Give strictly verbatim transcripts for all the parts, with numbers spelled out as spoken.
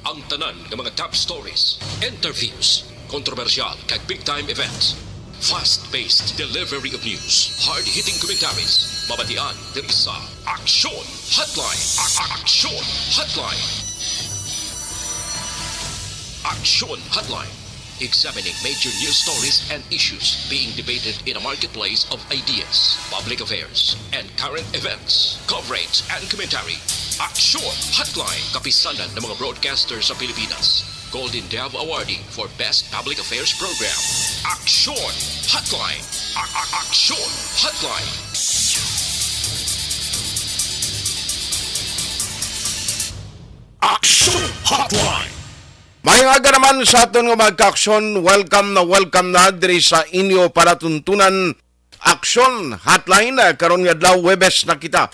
Ang tanan nga mga top stories, interviews, kontrobersyal kag big time events. Fast-paced delivery of news, hard-hitting commentaries, mabatian diri sa Aksyon Hotline. A- a- Aksyon Hotline. Aksyon Hotline. Examining major news stories and issues being debated in a marketplace of ideas, public affairs, and current events. Coverage and commentary. Aksyon Hotline. Kapisanan ng mga broadcaster sa Pilipinas. Golden Dove Awardee for Best Public Affairs Program. Aksyon Hotline. A- a- Aksyon Hotline. Aksyon Hotline. Maayong aga naman sa aton nga mga kaaksyon. Welcome na welcome na diri sa inyo palatuntunan Aksyon Hotline. Karon nga adlaw, Huwebes na kita,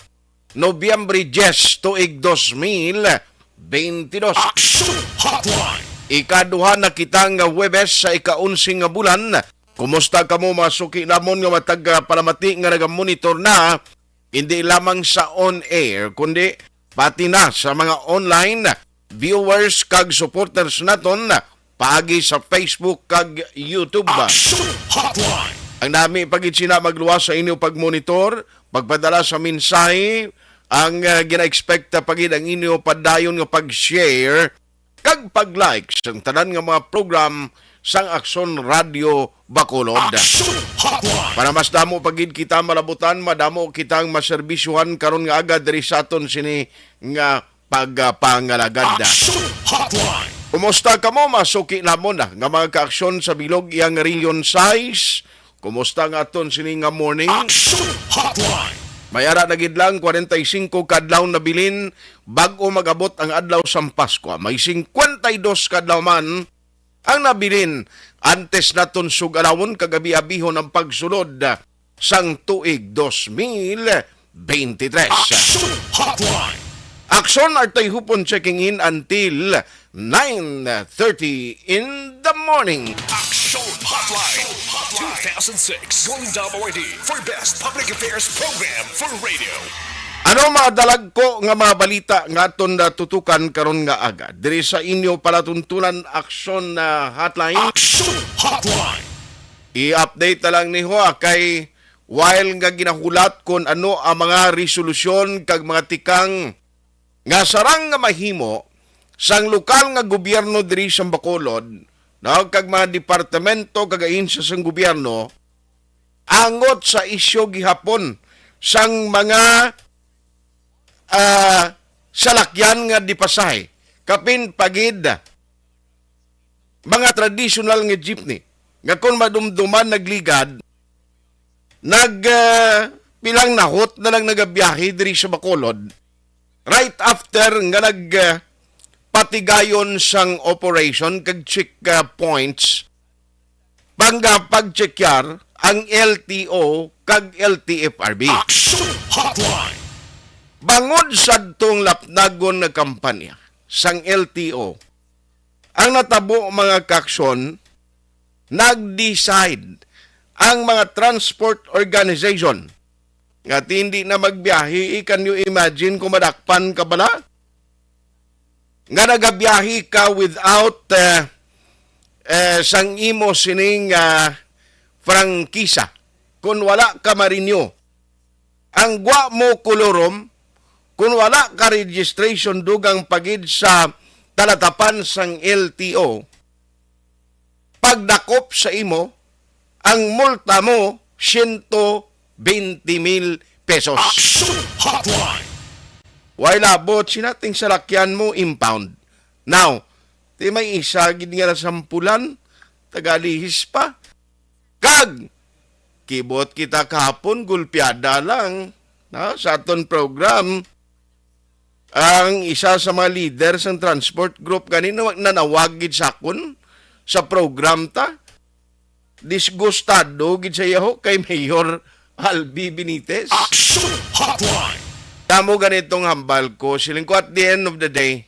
Nobyembre diyes, tuig dos mil beintidos. Aksyon Hotline. Ikaduha na kita nga Huwebes sa ika-onse nga bulan. Kumusta kamo, mga suki namon nga matag, ah, palamati nga nagamonitor na, hindi lamang sa on air, kundi pati na sa mga online viewers kag supporters naton paagi sa Facebook kag YouTube? Aksyon Hotline. Ang nami pa gid sina magluwas sa inyo pagmonitor, pagpadala sa mensahe, ang, ah, gina-expect pa gid ang inyo padayon nga pag-share kag pag-like sang tanan nga mga program sang Aksyon Radio Bacolod. Aksyon Hotline. Para mas damo pa gid kita malabutan, madamo kitang maserbisyuhan karon nga aga diri sa aton sini nga pagpangalagad. Aksyon Hotline. Kumusta kamo, mga suki namon, ah, nga mga kaaksyon sa bilog iyang Region sais? Kumusta nga aton sini nga morning? Aksyon Hotline. May ara na gid lang kwarenta y singko ka adlaw nabilin bag-o mag-abot ang adlaw sang Paskwa. May singkwenta y dos ka adlaw man ang nabilin antes naton sug-alawon kag abi-abihon ang pagsulod sang tuig dos mil beintitres. Aksyon Hotline. Aksyon Artoy Hupon checking in until nine thirty in the morning. Aksyon Hotline two thousand six Golden Dove Awardee for Best Public Affairs Program for Radio. Ano mga dalagko nga mga balita nga aton natutukan karon nga aga diri sa inyo palatuntunan Aksyon, ah, Hotline? Aksyon Hotline. I-update na lang ni ho, ah, kay while nga ginahulat kon ano ang mga resolusyon kag mga tikang nga sarang nga mahimo sang lokal nga gobyerno diri sa Bacolod, no, kag mga departamento kag ahensya sang gobyerno angot sa isyu gihapon sang mga, ah, salakyan nga dipasahe, kapin pa gid mga traditional nga jeepney nga kon madumduman nagligad, nag, ah, pilang nahot na lang nagabiyahe diri sa Bacolod right after nga nag, ah, patigayon sang operation kag check, ah, points pang, ah, pagtsekyar ang L T O kag L T F R B. Aksyon Hotline. Bangod sa adtong lapnagon nga kampanya sang L T O, ang natabo, mga kaaksyon, nag-decide ang mga transport organization nga hindi na magbiyahe. Eh, can you imagine kung madakpan ka bala? Nga nagabiyahe ka without, eh, eh, sang imo sining, ah, prangkisa. Kung wala ka ma-renew, ang gwa mo kolorum, kung wala ka registration dugang pa gid sa talatapan sang L T O, pagdakop sa imo, ang multa mo, siyento bente mil pesos. Aksyon Hotline. Way labot, sinating salakyan mo, impound. Now, ti may isa gid nga nasampulan, tagalihis pa. Kag, kibot kita kahapon, gulpiada lang, no, sa aton program. Ang isa sa mga leader sang transport group gani na-, nanawag gid sa akon sa program ta. Disgustado gid sa yaho kay Mayor Albi Benitez. Action Hotline. Kamo ganitong hambal ko, siling ko, at the end of the day,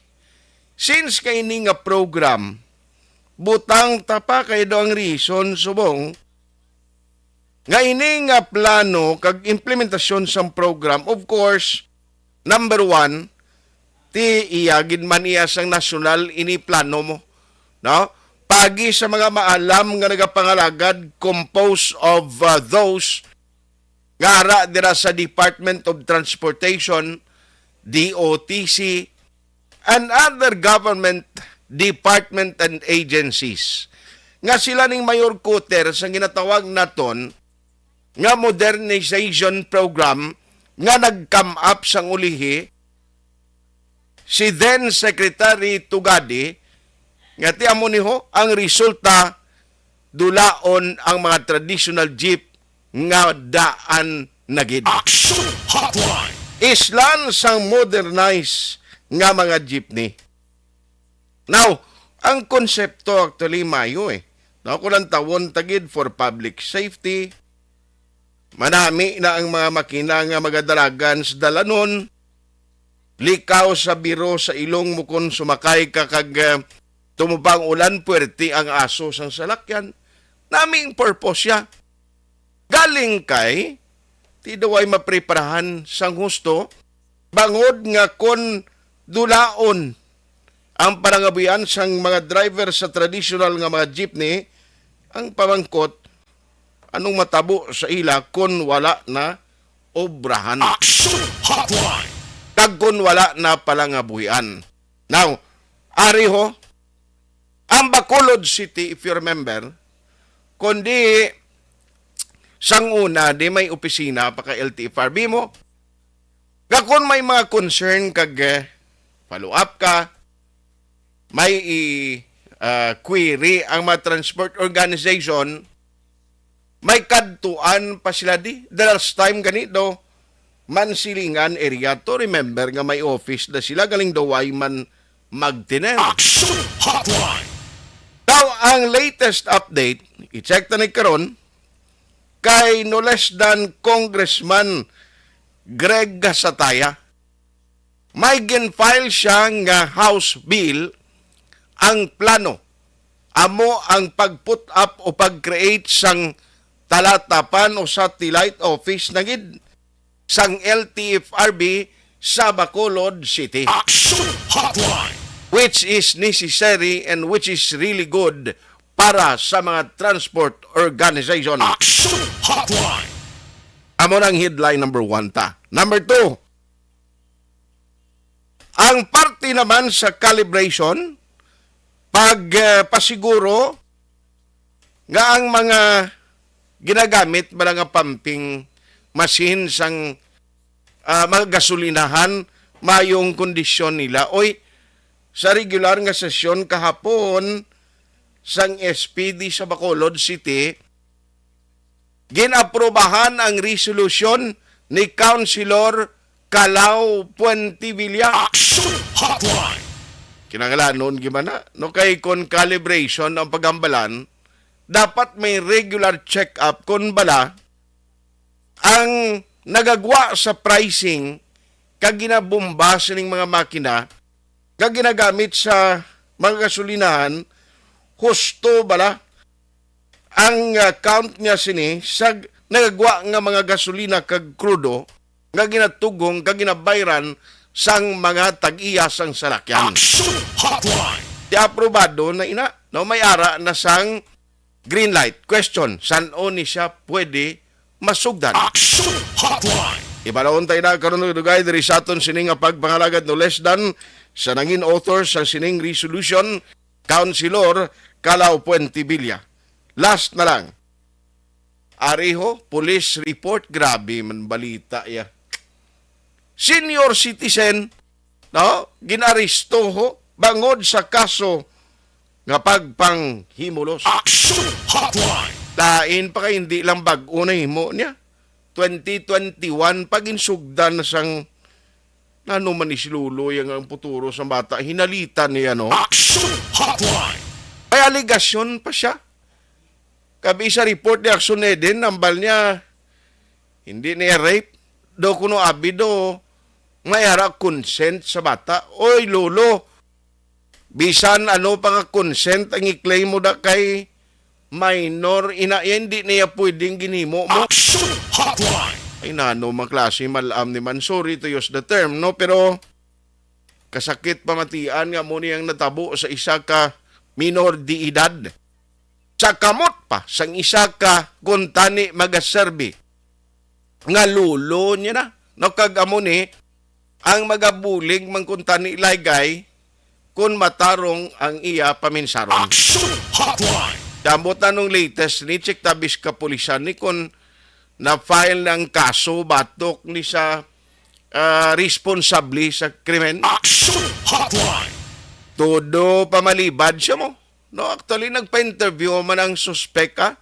since kay ini nga program, butang ta pa kay do ang reason subong nga ini nga plano kag implementasyon sang program, of course, number one, Ti iya gid man iya sang nasyonal ini plano mo, no? Pagi sa mga maalam nga nagapangalagad, composed of, uh, those nga ara dira sa Department of Transportation, D O T C, and other government department and agencies, nga sila ning mayor kuter sa ginatawag naton nga modernization program nga nag-come up sang ulihi si then Secretary Tugadi, nga ti amo ni ho ang resulta, dulaon ang mga traditional jeep nga daan na gid. Action Hotline. Islan sang modernize nga mga jeepney. Now, ang konsepto actually mayo eh. No, kung ang tawon ta gid for public safety, manami na ang mga makina nga magadalagan sa dalanon, likaw sa biro sa ilong mo kon sumakay ka kag, ah, tumupang ulan, puwerte ang aso sang salakyan. Nami ang purpose siya. Galing kay ti daw ay mapreparahan sang husto, bangod nga kon dulaon ang palangabuhian sang mga driver sa tradisyonal nga mga jeepney, ang pamangkot, anong matabo sa ila kon wala na obrahan? Action Hotline. Kag kon wala na palangabuhian. Now, ari ho, ang Bacolod City, if you remember, kundi sang una, di may opisina pa ka L T F R B mo. Nga kung may mga concern kag, eh, follow up ka, may i, ah, query ang mga transport organization, may kadtuan pa sila di. The last time gani do, Mansilingan area to. Remember nga may office na sila, galing daw way man magtiner. Action Hotline. Now, ang latest update, i-check ta ni karon, kay no less than Congressman Greg Gasataya, may gin-file siya nga House Bill. Ang plano amo ang pag-put up o pag-create sang talatapan o satellite office na gid sang L T F R B sa Bacolod City. Action Hotline. Which is necessary and which is really good para sa mga transport organization. Action Hotline. Amo na ang headline number one ta. Number two, ang parte naman sa calibration, pag, eh, pasiguro nga ang mga ginagamit bala nga pumping machine sang, ah, mga gasolinahan, mayong kondisyon nila. Oy, sa regular nga sesyon kahapon sang S P D sa Bacolod City, ginaprobahan ang resolusyon ni Councilor Calao Puentevilla. Action Hotline. Kinahanglanon gid man na, no, kay kon calibration ang paghambalan, dapat may regular check-up kon bala ang nagagwa sa pricing kag ginabomba sining mga makina nga ginagamit sa mga gasolinahan, husto bala ang, ah, count niya sini sa nagagwa nga mga gasolina kag krudo nga ginatugong kag ginabayran sang mga tag-iya sang salakyan. Action Hotline. Di aprobado na ina, no, may ara na sang green light. Question, san-o ni siya pwede masugdan? Action Hotline. Ibalahon tayo na karon og dugay diri sa aton sini nga pagpangalagad, no less than sa nangin author sa sining resolution, Councilor Calao Puentevilla. Last na lang. Ariho, police report, grabe man balita ya. Senior citizen, no, ginaresto ho bangod sa kaso nga pagpanghimulos. Action Hotline. Lain pa kay hindi lang bag-o na himo niya. Twenty twenty-one pa ginsugdan na sang nano man ni si Lolo yang ang puturo sa bata, hinalitan niya, no? Action Hotline. May aligasyon pa siya. Kabi sa report ni Action Eden, nambal niya, hindi niya rape. Do kuno abi do, may ara consent sa bata. Oy, Lolo, bisan ano pa nga consent ang i-claim mo da kay minor, ina, yan, di niya pwedeng ginhimo mo. Action Hotline. Ay, nano, mga klase, malam ni man. Sorry to use the term, no? Pero, kasakit pamatian nga amo ni ang natabo sa isa ka minor de edad, sa kamot pa sang isa ka kuntani magaserbi nga lolo niya na. No, kag amo ni ang magabulig man kuntani laygay kon matarong ang iya paminsaron. Action Hotline! Damot na nung latest ni, check tabis kapulisan ni kon na-file na ang kaso batok ni sa, ah, responsable sa krimen. Action Hotline! Todo pamalibad siya mo. No, actually, nagpa-interview man ang suspek, ah,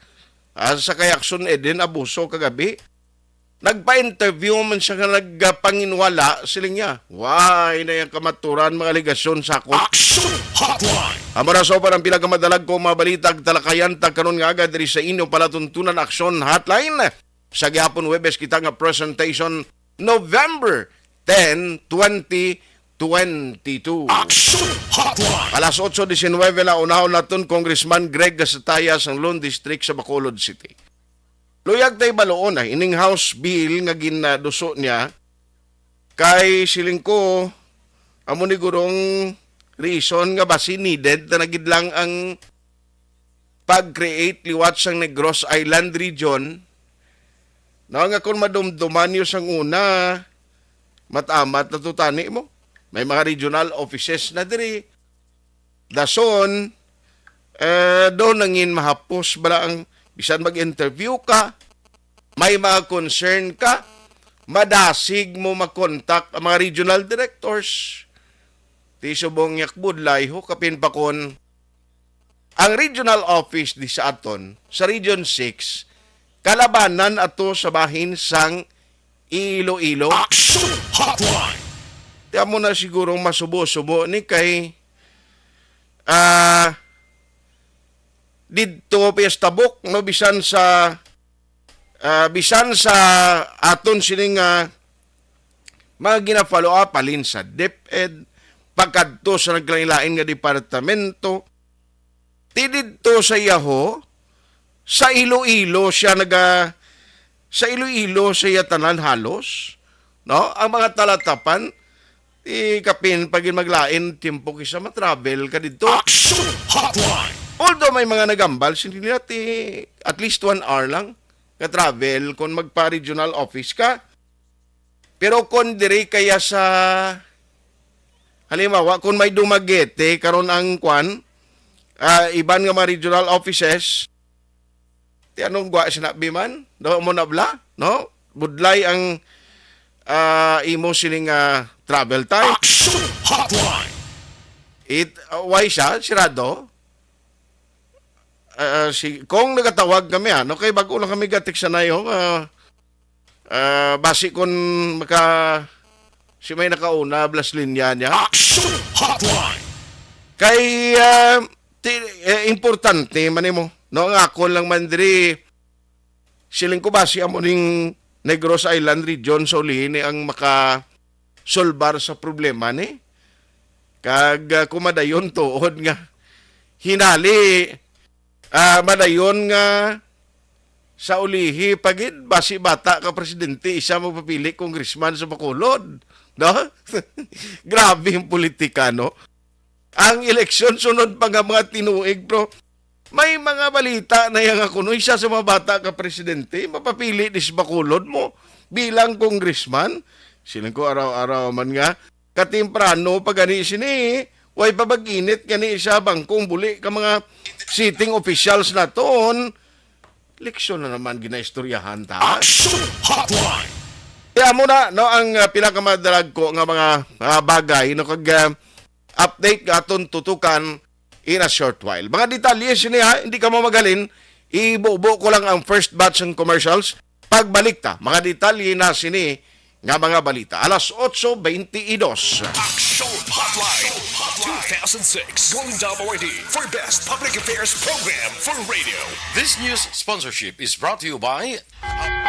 ah, sa kay Action Eden Abuso kagabi. Nagpa-interview man siya nga nagpanginwala, siling niya. Why na yung kamaturan, mga aligasyon sa ako? Action Hotline! Amo ra so pa ang pila ka madalag ko mga balita ag talakayan ta karon nga aga diri sa inyo palatuntunan Action Hotline. Sa gihapon Huwebes kita nga presentation, November ten, twenty twenty-two. Action Hotline! Alas otso diecinuebe na unahon naton Congressman Greg Gasataya sang Lone District sa Bacolod City. Luyag tay baluon ay ining House bill nga ginaduso niya kay siling ko amo ni gurong reason nga basi needed na gid lang ang pag-create liwat sang Negros Island region, no, nga kung madumduman niyo sang una, matamat na to tani mo. May mga regional offices na diri. Dason, eh, doon nangin mahapos bala ang bisan mag-interview ka, may mga concern ka, madasig mo makontak ang mga regional directors. Ti subong yak budlay ho, kapin pa kon ang regional office di sa aton, sa Region six, kalabanan ato sa bahin sang Iloilo. Action Hotline! Ti amo na sigurong masubo-subo ni kay, ah, didto piyestabok, no, bisan sa, ah, bisan sa aton sining, ah, mga gina-follow up, halin sa DepEd, pagkadto sa naglain-lain nga departamento, ti didto sa Yahoo, sa Iloilo siya naga-, sa Iloilo sa iya tanan halos, no? Ang mga talatapan, ti kapin pa gid maglain tiyempo kisa ma-travel ka didto. Action Hotline! Although may mga nagambal, sini nila ti at least one hour lang ka travel kung magpa-regional office ka. Pero kung diri kaya sa, halimbawa, kung may Dumaguete, karon ang kwan, ah, iban nga mga regional offices, ti anong gwa sinabi man? Daw mo na bla, no? Budlay ang, ah, imo sining, ah, travel time. Action Hotline! It, ah, why siya? Sirado? Ah, si, kung nagatawag kami, ano, kay bago lang kami gatik sa nayo, ah, ah, basi kun maka, si may nakauna, blas linya niya. Action Hotline! Kay, ah, ti-, eh, importante man mo, no? Ang akon lang man diri, siling ko basi amo ning Negros Island region sa ulihi ni ang makasolbar sa problema ni. Kag, ah, kumadayon tuod nga hinali, ah, madayon nga sa ulihi pa gid, basi bata ka presidente, isa mo papili congressman sa Bacolod. No? Grabe yung politika, no? Ang eleksyon sunod pa nga mga tinuig, bro. May mga balita na yang ako, no? Isa sa mga bata ka presidente, mapapili di sa Bacolod mo bilang congressman. Siling ko araw-araw man nga, katemprano pa gani sini, way pa bag-init gani sa bangkong buli ka mga sitting officials naton. Leksyon na naman ginaistoryahan ta. Action Hotline! Kaya mo na, no, ang, ah, pila ka madalag ko nga mga, ah, bagay, no, kag, ah, update nga aton tutukan in a short while. Mga detalye sini, ha, hindi ka mo magalin, ibubo ko lang ang first batch ng commercials. Pagbalik ta, mga detalye na sini nga mga balita. Alas otso beintidos. Action Hotline two thousand six Golden Dome Awardee for Best Public Affairs Program for Radio. This news sponsorship is brought to you by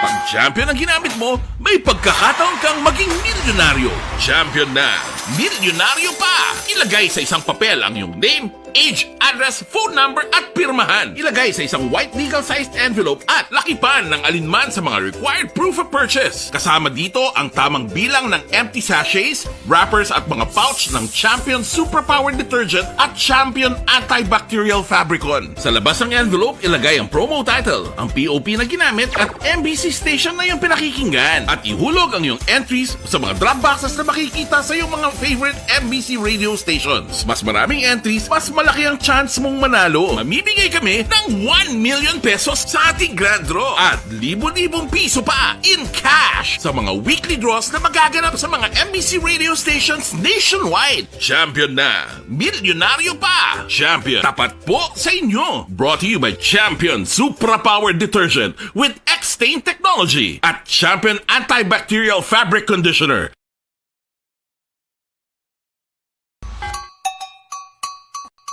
Pag champion ang ginamit mo, may pagkakataon kang maging milyonaryo. Champion na, milyonaryo pa! Ilagay sa isang papel ang iyong name, age, address, phone number, at pirmahan. Ilagay sa isang white legal-sized envelope at lakipan ng alinman sa mga required proof of purchase. Kasama dito ang tamang bilang ng empty sachets, wrappers, at mga pouch ng Champion Suprapower Detergent at Champion Antibacterial Fabricon. Sa labas ng envelope, ilagay ang promo title, ang P O P na ginamit, at M B C station na iyong pinakikinggan. At ihulog ang iyong entries sa mga drop boxes na makikita sa iyong mga favorite M B C radio stations. Mas maraming entries, mas malaki ang chance mong manalo. Mamimigay kami ng one million pesos sa ating grand draw at libo-libong piso pa in cash sa mga weekly draws na magaganap sa mga M B C radio stations nationwide. Champion na! Milyonaryo pa! Champion, tapat po sa inyo! Brought to you by Champion Supra Power Detergent with X-Stain Technology at Champion Antibacterial Fabric Conditioner.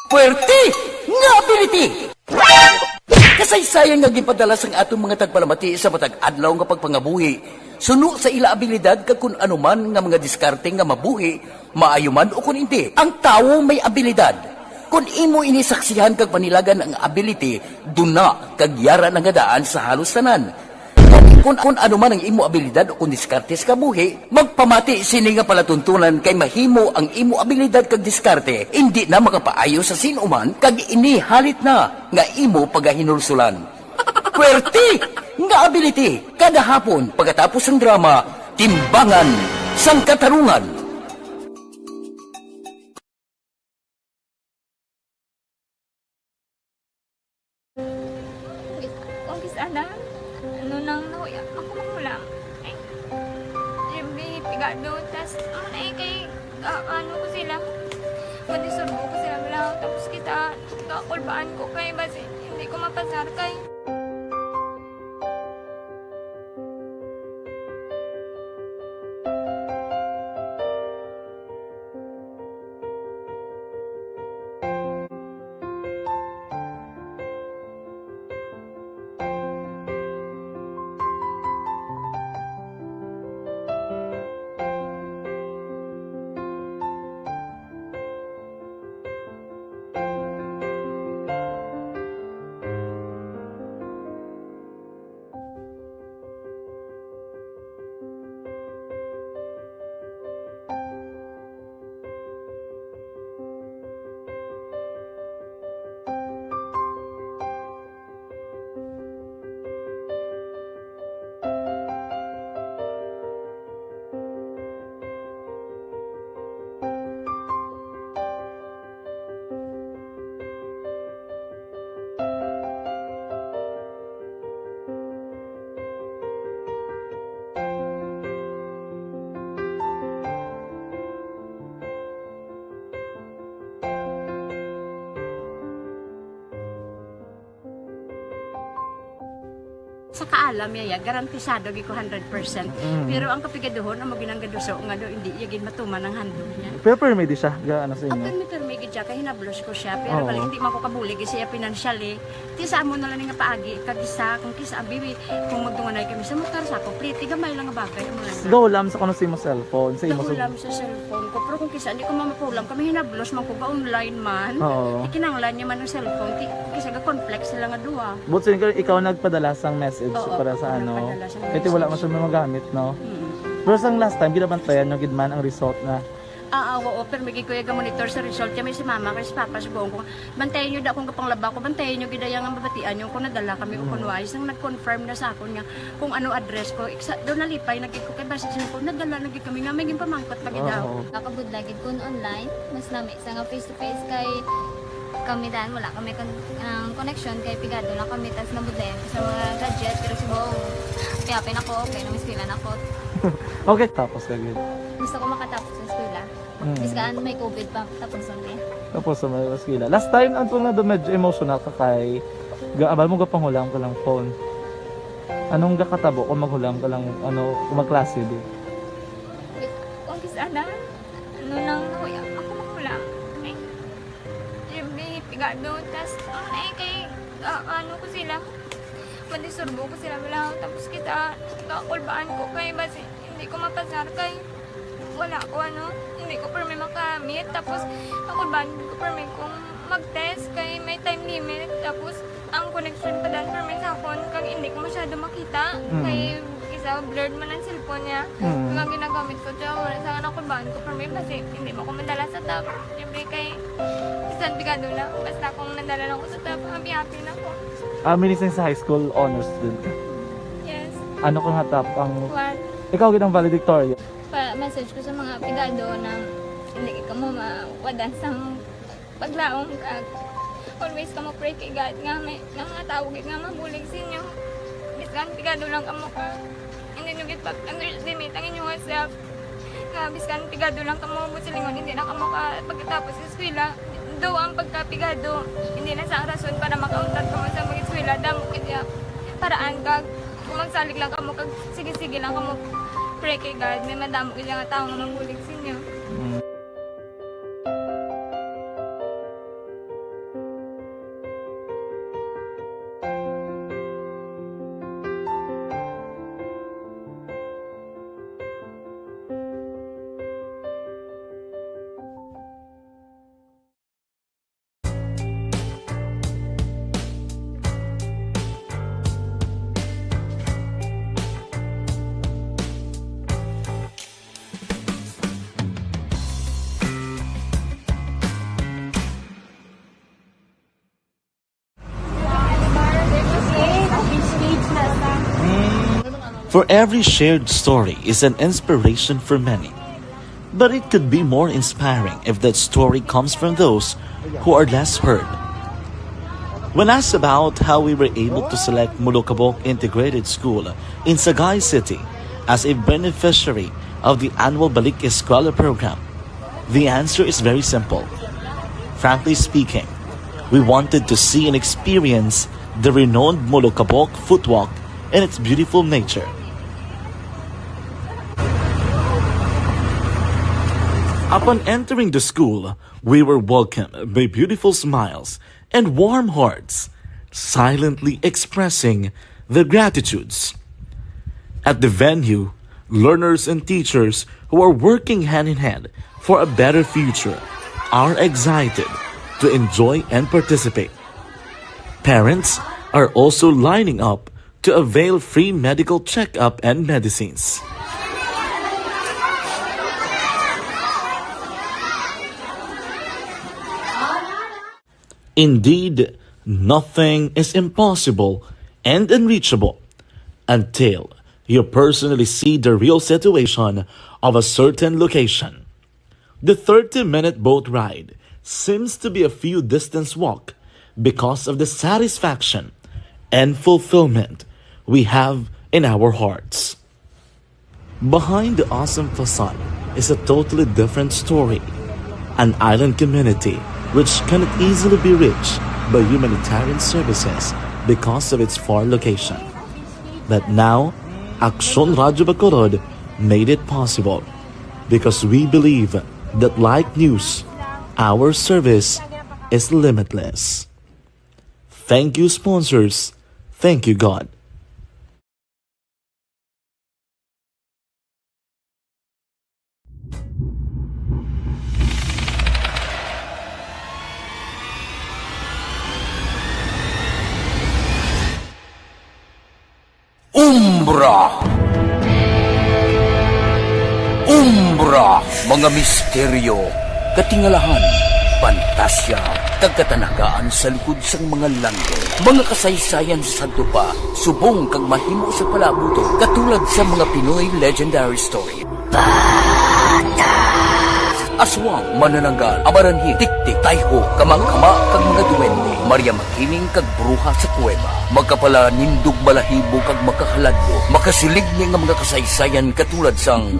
Puwerte nga ability! Kasaysayan nga ginpadala sang aton mga tagpalamati sa matag adlaw nga pagpangabuhi, suno sa ila abilidad kag kun ano man nga mga diskarte nga mabuhi, maayo man o kun indi. Ang tawo may abilidad. Kun imo ini saksihan kag panilagan ang ability, duna kag yara na nga daan sa halos tanan. Gani, kun, kun ano man ang imo abilidad o kun diskarte sa kabuhi, magpamati sini nga palatuntunan kay mahimo ang imo abilidad kag diskarte indi na makapaayo sa sin-o man kag ini halit na nga imo pagahinulsulan. Puwerte nga ability kada hapon pagkatapos sang drama, Timbangan sang Katarungan. Kis-, kung kis-ana, ano nang nahuya, ako makulang. Ay, Jimmy, pigado, tas, ano na eh, kay, ah, ano ko sila, madisturbo ko sila, wala, tapos kita, kakulbaan ko kay, basi, hindi ko mapasar kay. Sa kaalam niya, ya, garantisado gid ko hundred percent. Mm. Pero ang kapigaduhon, amo gid ang gaduso nga do, hindi iya gid matuman ang handog niya. Pero permi di siya, ga, ano sa inyo? Permi, permi gid siya, kay hinablos ko siya. Pero Oo. balik, hindi man ko kabulig siya financially. Ti sa amo na lang nga paagi, kag isa, kung kisa, abi, kung magdunganay kami sa motor, sa ako, pliti, gamay lang nga bagay, amo lang. Gahulam sa kuno sa imo cellphone, sa imo Gahulam sa cellphone ko, pero kung kisa, hindi ko mamapulam, kami hinablos man ko, ga-online man. Oo. Ikinanglan niya man ang cellphone, ti, kisa ga-conflict sila nga duha. But so, ikaw, ikaw nagpadala sang message Oo, para ako sa ano? nagpadala sang Kasi wala man message. siya magamit, no? Mm. Pero sang last time, ginabantayan nyo gid man ang result na Ah, ah, oo, pero may gid ko iya ga-monitor sa result. Kami si mama, kay si papa, subuhon ko, bantayan nyo da akong gapanglaba ko, bantayan nyo gid iya nga mabatian nyo kung nadala kami o Mm. kung wala. Sang nag-confirm na sa akon nga kung ano address ko, iksa, daw nalipay na gid ko, kay basi siya ko, nadala na gid kami nga, may ginpamangkot pa gid daw. Oo. Nakabudlay gid kun online, mas nami sa nga face to face kay kami dan, wala kami kon-, ang connection kay pigado lang kami, tas nabudlayan ko sa mga gadget, pero subong, kaya pa ako, okay, nang eskwela na ako. Okay, tapos ka gid. Gusto ko makatapos sa eskwela. Mm. Bis kaan may covid pa, tapos ang eh. Tapos sa mga eskwela. Last time, ang tunga do medyo emotional ka kay, ga-, abal mo gapanghulam ka lang phone. Anong gakatabo kung maghulam ka lang, ano, kung magklase di? Wait, kung kis-, ana? Ano nang nahuya? Ako mahulam. Ay, Jimmy, pigado. Tas, ang na eh, kay, ah, ano ko sila? Madisturbo ko sila, wala. Tapos kita, kakulbaan ko kay, basi, hindi ko mapasar kay, wala ko, ano, hindi ko permi makamit. Tapos, kakulbaan ko permi kung Mag-test kay may time limit, tapos ang connection pa dan permi sa akon, kag hindi ko masyado makita. Mm. Kay isa, blurred man ang cellphone niya. Mm. Kag ang ginagamit ko, tiyan mo na sa anak ko, baan ko permi, basi hindi mo ko madala sa top. Siyempre kay, bisan pigado lang, basta kung nadala lang ko sa top, happy-happy na ko. Ah, minising sa high school honors student ka? Yes. Ano ka nga top ang One. Ikaw gid ang valedictorian? Pa-message ko sa mga pigado na hindi ka mo mawadan sang paglaom, kag always kamo pray kay God nga may, nga mga tawo gid nga mabulig sa inyo. Bisan pigado lang kamo ka, hindi nyo gid pag-underestimate ang inyong self. Nga bisan pigado lang kamo, buot silingon, hindi na kamo ka pagkatapos sa eskwela. Though ang pagkapigado, hindi na sa ang rason para makauntat kamo sa mag-eskwela, damo gid ya paraan, kag kung magsalig lang kamo, kag sige-sige lang kamo pray kay God, may madamo gid nga tawo nga mabulig sa inyo. Mm. For every shared story is an inspiration for many. But it could be more inspiring if that story comes from those who are less heard. When asked about how we were able to select Mulukabok Integrated School in Sagay City as a beneficiary of the annual Balik Eskwela program, the answer is very simple. Frankly speaking, we wanted to see and experience the renowned Mulukabok Footwalk and its beautiful nature. Upon entering the school, we were welcomed by beautiful smiles and warm hearts, silently expressing their gratitudes. At the venue, learners and teachers who are working hand in hand for a better future are excited to enjoy and participate. Parents are also lining up to avail free medical checkup and medicines. Indeed, nothing is impossible and unreachable until you personally see the real situation of a certain location. The thirty-minute boat ride seems to be a few distance walk because of the satisfaction and fulfillment we have in our hearts. Behind the awesome facade is a totally different story, an island community which cannot easily be reached by humanitarian services because of its far location. But now, Aksyon Radyo Bacolod made it possible because we believe that like news, our service is limitless. Thank you, sponsors. Thank you, God. Umbra. Umbra, mga misteryo, katingalahan, pantasya, kag katanagaan sa likod sang mga langit. Mga kasaysayan sa sadto pa, subong kag mahimo sa palaabuton, katulad sa mga Pinoy legendary story. Aswang, manananggal, amaranhi, tiktik, tayho, kamangkama, kag mga duwende, Maria Makiling kag bruha sa kuweba, magkapala nindog balahibo kag makahaladlo, makasilig ni nga mga kasaysayan katulad sang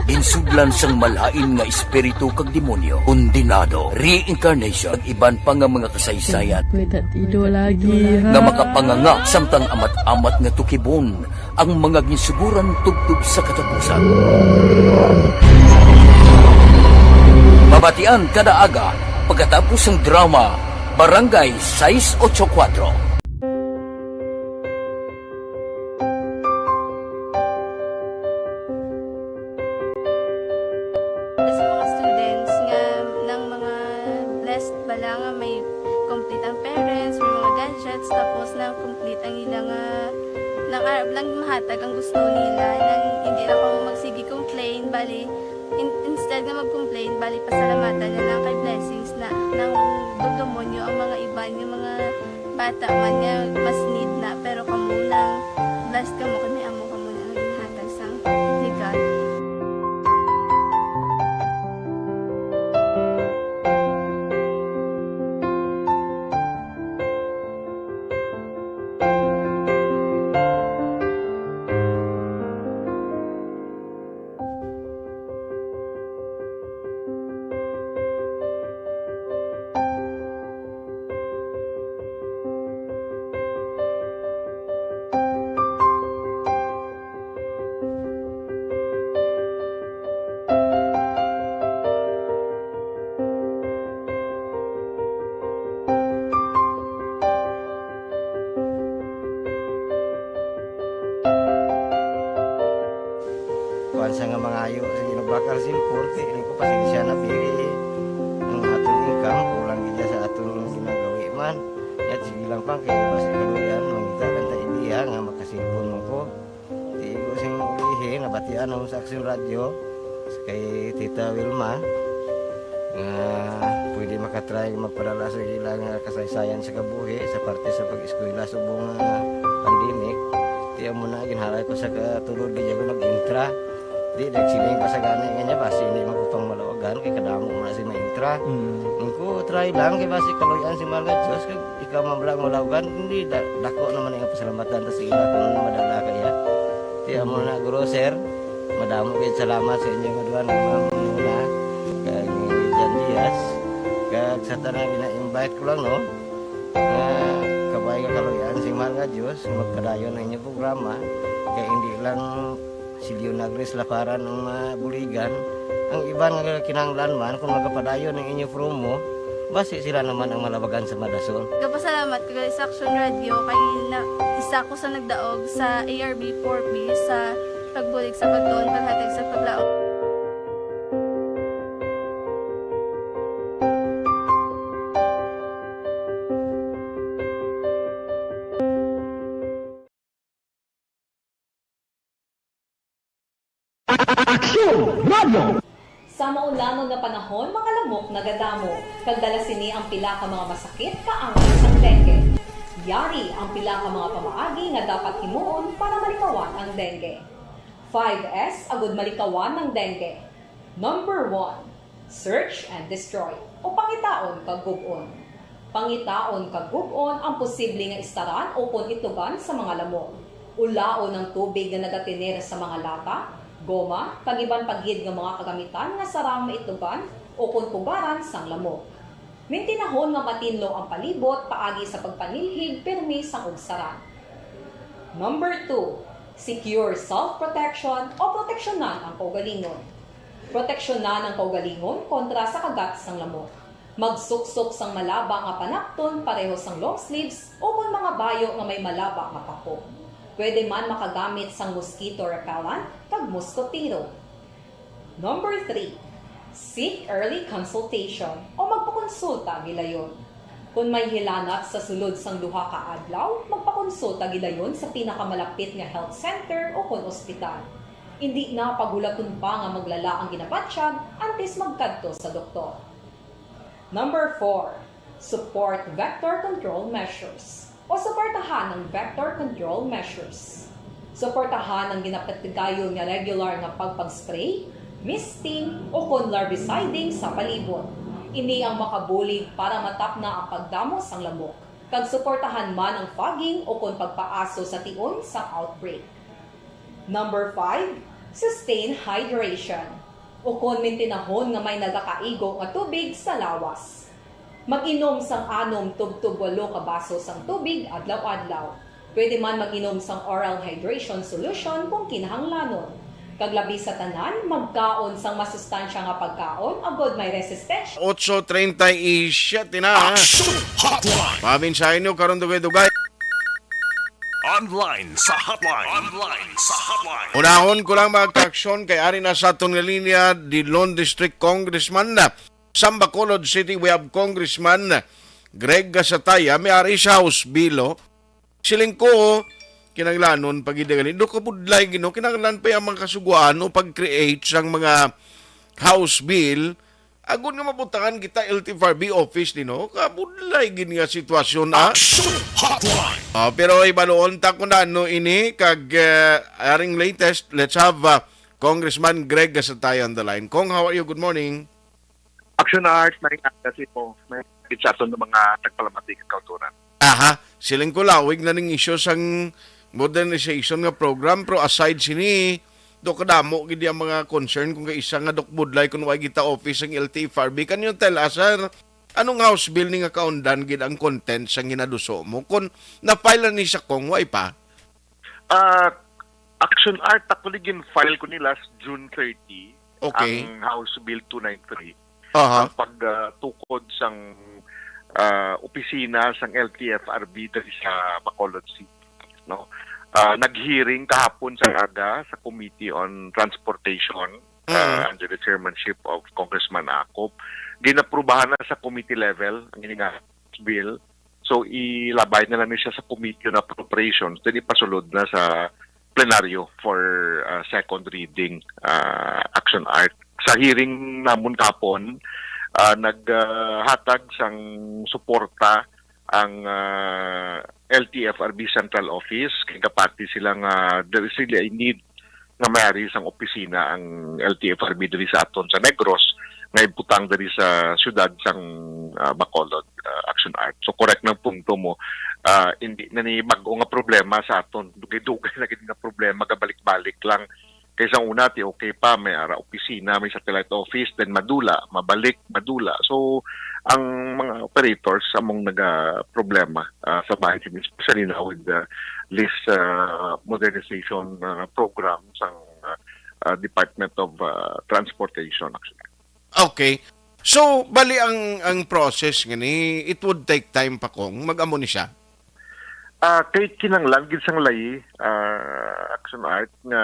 ginsudlan sang malain nga espiritu kag demonyo, kondenado, reincarnation, kag iban pa nga mga kasaysayan May tatido lagi, ha? nga makapanganga samtang amat-amat nga tukibon ang mga ginsuguran tubtob sa katapusan. Mabatian kada aga pagkatapos sang drama Barangay sais ocho kuwatro. Sa mga students nga, nang mga blessed bala nga Nang arab lang mahatag ang gusto nila, nang hindi na ko magsige complain, bali, in-, instead nga mag-complain, bali, pasalamatan na lang kay blessings na, nang dugdumon nyo ang mga iban, yung mga bata man nga mas need na, pero kamo nang blessed kamo, kami amo kamo na ang ginhatag sang legal. Kuwan sa nga mangayo sa ginabakal sin korte, ini ko pasensya na, biri. Ang aton income, kulang gid sa aton ginagawi man. Yat, sige lang pang, kay basi kaluyan, mangita lang ta idea nga makasilpon mo ko. Tigo sing ulihi, nabatian mo sa Aksyon Radyo, kay Tita Wilma, nga pwede makatry magpadala sa ilang kasaysayan sa kabuhi sa parte sa pag-eskwela subong nga pandemic. Tiyan mo na, ginhalay ko sa katulod, di ako nag-intra. Di, nagsiling pa sa gani nga niya, basi hindi man ko pang malawagan, kay kadamo mo na si maintra. Mm. Ang ko, try lang, kay basi kaluyan si Mahal nga Diyos, kay ikaw man lang malawagan, hindi, da-, dako naman ang pasalamatan ta sa ila kung madala kaya. Tiyan mo na, Guro, Sir, madamo kayo salamat sa inyo nga duha nga mga muna, kag ni Jan Diaz, kag sa tanan, ina-invite ko lang, no? Nga kabay nga kaluyan si Mahal nga Diyos, magpadayon ang inyong programa, kay hindi lang si Leonagris Laparan ang mabuligan, ang iban nga kinahanglan man, kung magapadayon ang inyo promo, basi sila naman ang malabagan sa madason. Gapasalamat ko gali sa Aksyon Radyo kay na, isa ko sa nagdaog sa A R B four B sa pagbulig sa pagtuon, paghatag sa paglaom. Aksyon Radio. Sa maulanon nga panahon, mga lamok nagadamo, kag dala sini ang pila ka mga masakit kaangay sang dengue. Yari ang pila ka mga pamaagi nga dapat himuon para malikawan ang dengue. Five S agud malikawan ang dengue. Number one, search and destroy, o pangitaon kag gub-on. Pangitaon kag gub-on ang posible nga istaran ukon itugan sa mga lamok. Ulaon ang tubig nga nagatener sa mga lata, goma, kag iban pa gid nga mga kagamitan nga sarang maitugan ukon pugaran sang lamok. Mintinahon nga matinlo ang palibot paagi sa pagpanilhig pirmi sang ugsaran. Number two, secure self-protection o proteksyonan ang kaugalingon. Proteksyonan ang kaugalingon kontra sa kagat sang lamok. Magsuksok sang malaba nga panapton pareho sang long sleeves ukon mga bayo nga may malaba nga pako. Pwede man makagamit sang mosquito repellent kag moskotero. Number three, seek early consultation o magpakonsulta gilayon. Kon may hilanat sa sulod sang duha ka adlaw, magpakonsulta gilayon sa pinakamalapit nga health center ukon ospital. Indi na paghulaton pa nga maglala ang ginabatyag antes magkadto sa doktor. Number four, support vector control measures o suportahan ang vector control measures. Suportahan ang ginapatigayon nga regular nga pagpag-spray, misting, ukon larviciding sa palibot. Ini ang makabulig para matapna ang pagdamo sang lamok, kag suportahan man ang fogging ukon pagpaaso sa tion sang outbreak. Number five, sustain hydration, ukon mintinahon nga may nagakaigo nga tubig sa lawas. Mag-inom sang anom tubtob walo ka baso sang tubig adlaw-adlaw. Pwede man mag-inom sang oral hydration solution kung kinahanglanon. Kag labi sa tanan, magkaon sang masustansya nga pagkaon agod may resistensya. Otso treinta y siete na. Action Hotline. Mga mensahe nyo karon, dugay-dugay. Online sa hotline. Online sa hotline. Unahon ko lang, mga kaaksyon, kay ari na sa aton nga linya, Dilon District Congressman na. Sa Bacolod City, we have Congressman Greg Gasataya, may ari sa House Bilo. Siling ko, Kinahanglanon pa gid gali. Do kabudlay gid, no? Kinahanglan pa ang mga kasugoan o pag-create sang mga House bill. Agod nga mabutangan kita L T F R B office ni, no? Kabudlay gid nga sitwasyon, ah. Action Hotline. Ah, pero ibaluon ta kung ano ini kag, eh, aring latest. Let's have, ah, Congressman Greg Gasatay on the line. Cong, how are you? Good morning. Action Art, may nga kasi po, may sa aton nga mga nagpalamati kag kauturan. Aha, siling ko lawig na ning isyu sang modernization nga program, pero aside sini, do kadamo gid ang mga concern kung kaisa nga dukbudlay kung way gita office ang L T F R B. Can you tell us, sir, anong House bill ni nga kaundan gid ang content sang ginaduso mo? Kung na-file na ni sa Cong, way pa? Ah, Action Art, actually, gin-file ko ni last June thirty, Okay. ang House Bill two nine three, Aha. ang pagtukod sang, ah, opisina sang L T F R B diri sa Bacolod City, no? Ah, nag-hearing kahapon sa aga sa Committee on Transportation, ah, Mm. under the chairmanship of Congressman Akop. Ginaprubahan na sa committee level ang ini nga bill. So, ilabay na lang ni siya sa Committee on Appropriations, then ipasulod na sa plenaryo for, ah, second reading, ah, Action Art. Sa hearing namon kapon, ah, nag, ah, hatag sang suporta ang, ah, L T F R B Central Office, kay kapati sila nga there is really a need nga may-ari sang opisina ang L T F R B diri sa aton sa Negros, nga ibutang diri sa siyudad sang, ah, Bacolod, ah, Action Art. So, correct nang punto mo. Ah, hindi na ni bag-o nga problema sa aton. Dugay-dugay na gid nga problema, gabalik-balik lang. Kay sa una, ti okay pa, may ara opisina, may satellite office, then madula, mabalik, madula. So, ang mga operators among naga problema, ah, sa bahin sini, especially now with the this, ah, modernization, ah, program sang, ah, ah, Department of, ah, Transportation, actually. Okay. So, bali ang, ang process nga ni, it would take time pa kung mag-amo ni siya? Ah, kay kinahanglan gid sang layi, ah, Action Art, nga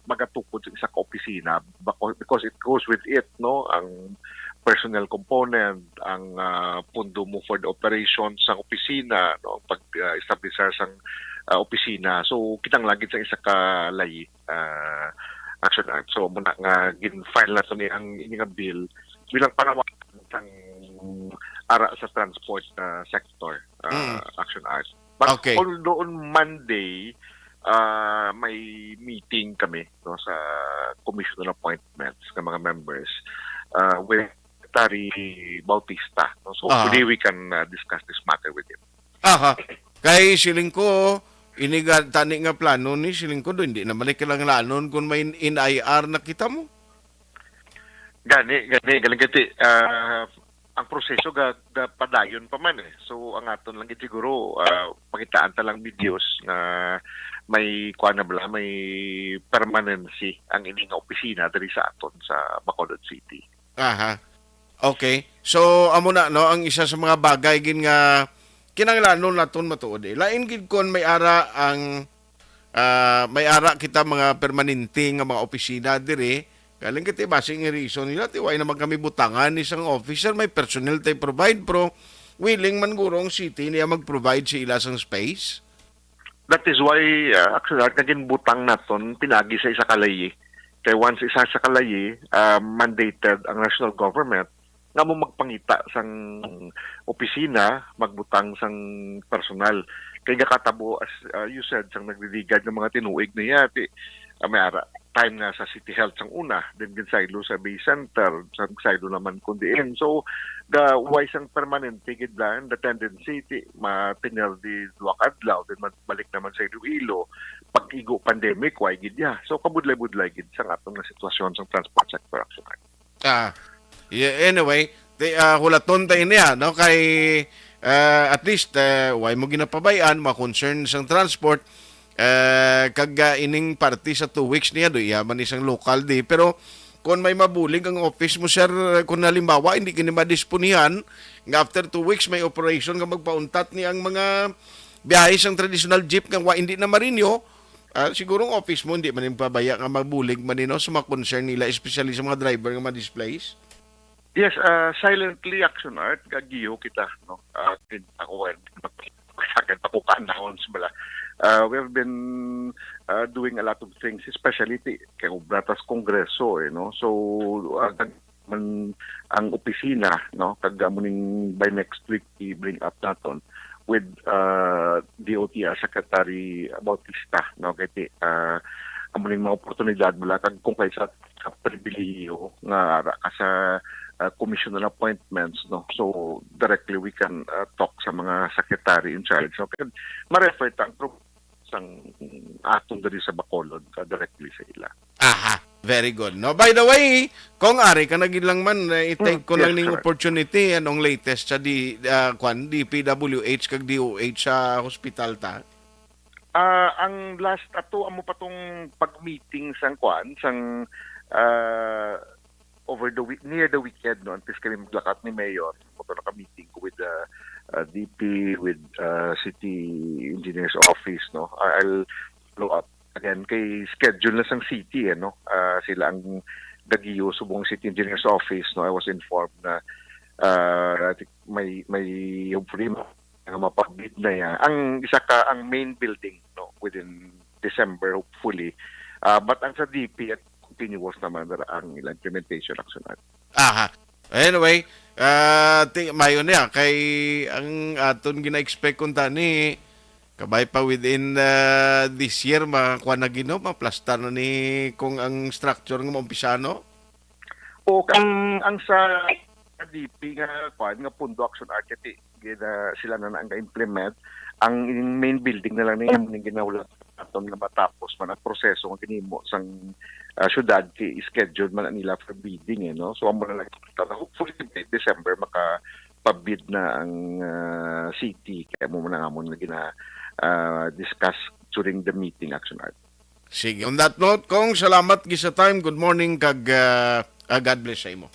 magatukod sa isa ka opisina, bako-, because it goes with it, no, ang personnel component, ang, ah, pondo mo for the operation sang opisina, no, pag, ah, establisar sang, ah, opisina. So, kinahanglan gid sang isa ka layi, ah, Action Art. So, muna nga gin-file na to ni ang ini nga bill bilang panawagan sang ara sa transport, ah, sector, ah, Mm. Action Art. But Okay. although on Monday, ah, may meeting kami, no, sa Commission on Appointments nga mga members, ah, with Secretary Bautista, no? So, Ah. hopefully we can, ah, discuss this matter with him. Aha. Kay siling ko, ini ga-, tani nga plano ni siling ko, do, hindi naman ni kinahanglanon kung may in I R na kita mo. Gani, gani, galing kati, ah, ang proseso ga, ga padayon pa man eh. So, ang aton lang gid siguro, ah, pakitaan ta lang videos nga may, kuwan na bala, may permanency ang ini nga opisina diri sa aton sa Bacolod City. Aha. Okay. So, amo na, no, ang isa sa mga bagay gid nga kinahanglanon naton matuod, eh. Lain gid kon may ara ang, ah, may ara kita mga permanente nga mga opisina diri. Galing kita, basi nga reason nila, ti, why naman kami butangan ni isang officer, may personnel tayo provide, pero willing man guro ang city niya mag-provide sa ila sang space. That is why, uh, actually, ang naging butang naton pinagi sa isa ka layi. Kay once isa sa ka layi, uh, mandated ang national government nga mo magpangita sang opisina, magbutang sang personal. Kay gakatabo, as, uh, you said, sang nagdidigad nga mga tinuig niya, ti, uh, may ara, time nga sa City Health sang una, then ginsaylo sa Bay Center, sa saylo naman kun diin. So, ga, way sang permanente gid lang, the tendency, ti, matinel di duwa ka adlaw, then magbalik naman sa Iloilo. Pag igo pandemic, way gid ya. So, kabudlay-budlay gid sang aton nga sitwasyon sang transport sector, actually. Ah, yeah, anyway, di, ah, hulaton ta ini, ah, no? Kay, ah, at least, ah, way mo ginapabay-an, mga concern sang transport, eh, kag, ah, ining parte sa two weeks niya, do, iya man isang local di. Pero kung may mabulig ang office mo, sir, kung halimbawa, hindi kini madisponihan, nga after two weeks, may operation nga magpauntat ni ang mga biyahe sang traditional jeep nga wa, hindi na marinyo, ah, siguro ang office mo, hindi man yung pabaya nga mabulig man, no, sa mga concern nila, especially sa mga driver nga ma-displace? Yes, ah, silently, Action Art, gagiyo kita, no? Ah, kin-, ako, eh, sa akin, pakukaan na, bala. Uh, we have been uh, doing a lot of things, especially ti kay obra tas Kongreso, eh, no? So, uh, man ang opisina, no, kag amo ning by next week i-bring up naton with uh, D O T R Secretary Bautista, no, kay ti, uh, amo ning mga oportunidad mula kag kung kaysa ka pribilehiyo nga ara ka sa uh, commissioner appointments, no, so directly we can uh, talk sa mga secretary in charge, no, kag ma-refer ta ang pro- sang aton diri sa Bacolod uh, directly sa ila. Aha, very good. No, by the way, kung ari ka na gid lang man, eh, i-take Mm, ko lang yes, ning correct. Opportunity, anong latest sa di ah, kwan, D P W H kag D O H sa hospital ta? Ah, ang last ato amo pa tong pag-meeting sang kwan, sang ah, over the week, near the weekend, no, antes kami maglakat ni Mayor, mo to naka-meeting ko with the uh, D P, with uh, City Engineer's Office, no. I'll follow up again kay schedule na sang city, eh, no. Ah, sila ang gagiyo subong City Engineer's Office, no. I was informed na uh, I think may may hopefully nga mapag-bid na ya ang isa ka ang main building, no, within December, hopefully. Ah, but ang sa D P, continuous naman dira ang ilang implementation action. Aha. Anyway, ah, ti mayo niya kay ang aton gina-expect kung tani kabay pa within ah, this year, makuha na gino, maplastar na ni kung ang structure nga maumpisa, no? O ang ang sa D P nga kwan nga Pundo Action Art kay gina, sila na ang ga-implement. Ang main building na lang ni ang ginaulat naton nga matapos man ang proseso nga ginhimo sang ah, syudad kay scheduled man nila for bidding, eh, no? So amo na lang kita na hopefully by December maka pabid na ang ah, city kaya mo man ang amon nga gina ah, discuss during the meeting, Action Art. Sige. On that note, Kong, salamat gid sa time. Good morning kag ah, ah, God bless sa imo.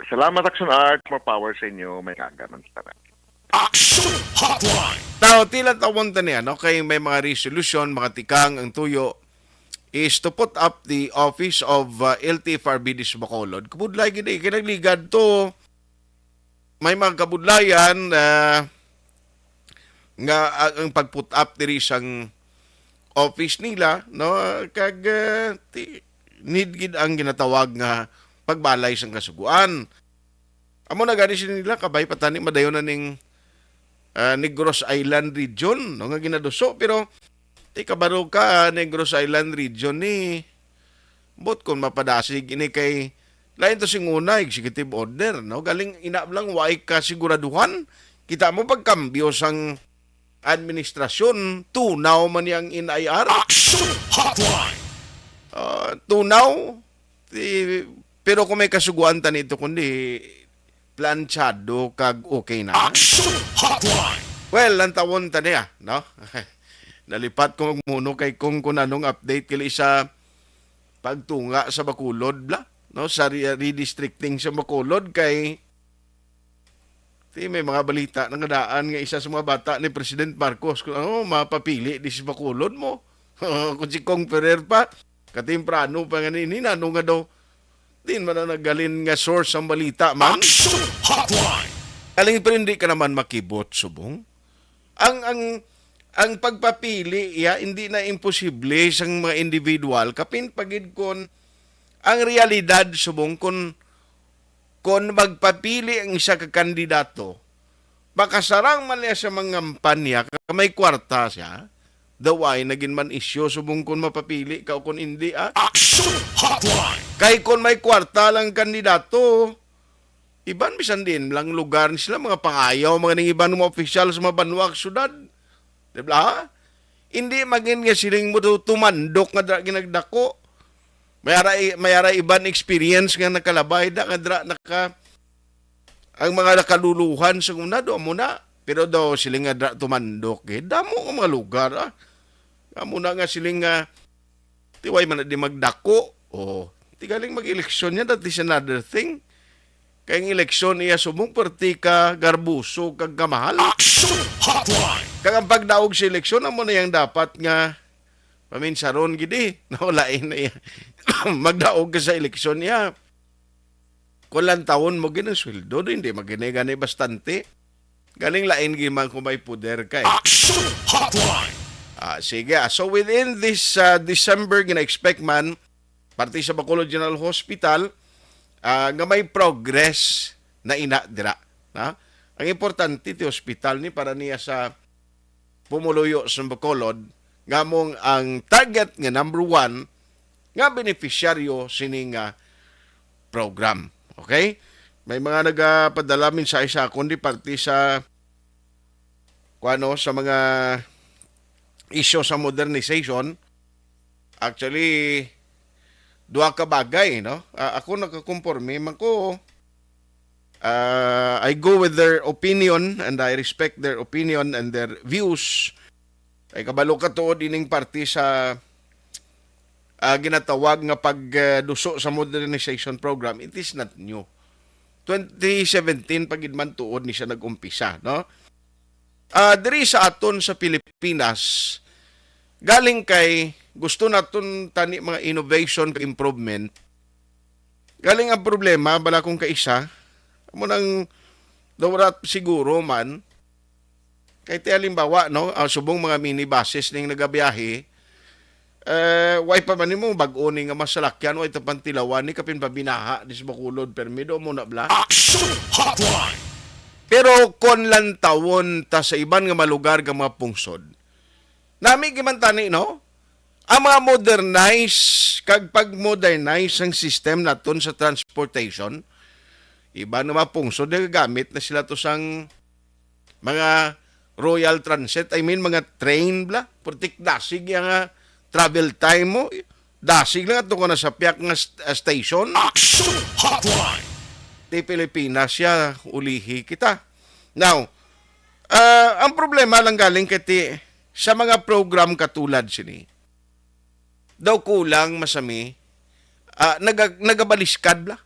Salamat, Action Art. More power sa inyo. May kaagaman sa tanan. Action Hotline. Tao, tila tawon ta niya, no? Kay may mga resolution, mga tikang ang tuyo is to put up the office of uh, L T F R B di sa Bacolod. Kabudlay gid eh. Kay nagligad to, may mga kabudlayan ah, nga ang, ang pag-put up diri sang office nila, no, kag ah, ti, need gid ang ginatawag nga pagbalay sang kasugoan. Amo na gani sila nila kabay pa tani madayon na ning ah, Negros Island region, no, nga ginaduso, pero ti kabaro ka, ah, Negros Island region ni bot kon mapadasig ini kay lain to sing una, executive order, no? Galing ina lang, way kasiguraduhan. Kita mo pagkambyo sang administrasyon, tunaw man yang N I R. Action Hotline. Ah, tunaw, ti, pero kung may kasuguan ta nito, kundi planchado kag okay na. Action Hotline. Well, ang tawon ta niya, no? Nalipat ko magmuno kay kung kung anong update kili sa pagtunga sa Bacolod, bla, no? Sa re- redistricting sa Bacolod kay ti may mga balita na nga daan nga isa sa mga bata ni President Marcos kung ano mapapili di sa Bacolod mo. Kung si Kong Ferrer pa, katemprano pa nga ni nano nga daw din man ang naggalin nga source ang balita man. Action Hotline. Kaling pero hindi ka naman makibot subong. Ang ang ang pagpapili iya hindi na imposible sang mga individual kapin pagid kon ang realidad subong kon kon magpapili ang isa ka kandidato, makasarang man niya sa mga kampanya kay may kwarta siya. Daw ay nagin man isyu subong kon mapapili ka o kon hindi, ah. Action Hotline. Kay kon may kwarta lang kandidato, iban bisan din lang lugar ni sila, mga pangayaw, mga ning iban mga opisyal sa mga banwa, syudad. Di ba? Hindi magin nga siling mo daw tumandok nga dra ginagdako. May ara, may ara iban experience nga nakalabay da nga dra naka ang mga nakaluluhan sa una do amo na. Pero daw siling nga dra tumandok eh. Damo ang mga lugar ah. Amo na nga siling nga tiway man na di magdako. Oh, tigaling mag-eleksyon niya, that is another thing. Kay ang eleksyon iya subong perti ka garbuso kag kamahal. Action Hotline. Kag ang pagdaog sa eleksyon amo na yang dapat nga paminsaron gid eh. Nawalain na iya. Magdaog ka sa eleksyon iya. Kung lantawon mo gid ang sweldo, di, hindi magini gani bastante. Galing lain gid man kung may poder ka eh. Action Hotline. Ah, sige. Ah, so within this, ah, December, gina-expect man parte sa Bacolod General Hospital, ah, nga may progress na ina dira, ha? Ang importante ti hospital ni para niya sa pumuluyo sa Bacolod, nga mong ang target nga number one nga beneficiaryo sini nga program. Okay? May mga nagapadala mensahe sa akon di parte sa, kuano, sa mga isyu sa modernization. Actually, duha ka bagay, no? Ah, ako nakakonforme man ko. Ah, I go with their opinion and I respect their opinion and their views. Ay kabalo ka tuod ining parte sa, ah, ginatawag nga pagduso sa modernization program. It is not new. Twenty seventeen pa gid man tuod ni siya nag-umpisa, no? Ah, diri sa aton sa Pilipinas, galing kay gusto naton tani mga innovation kag improvement. Galing ang problema, bala kong kaisa, amo nang daw rat siguro man, kay ti halimbawa, no, ang subong mga minibuses ning nagabiyahe, eh, way pa man nimo bag-o ni nga masalakyan, way ta pantilawan ni kapin pabinaha ni sa Bacolod, permi do mo na bla. Action Hotline! Pero kon lantawon ta sa iban nga malugar nga mga pungsod, nami gimantani, no? Ang mga modernize kag pag-modernize ang system naton sa transportation, iban nga mga pungsod nagagamit na sila to sang mga Royal Transit, I mean, mga train bla, putik dasig yang, ah, travel time mo. Dasig lang ato ko na sa piyak nga st-, ah, station. Action Hotline! Ti Pilipinas siya, ulihi kita. Now, ah, ang problema lang galing kay ti, sa mga program katulad sini, daw kulang masami, ah, naga-, nagabaliskad bla.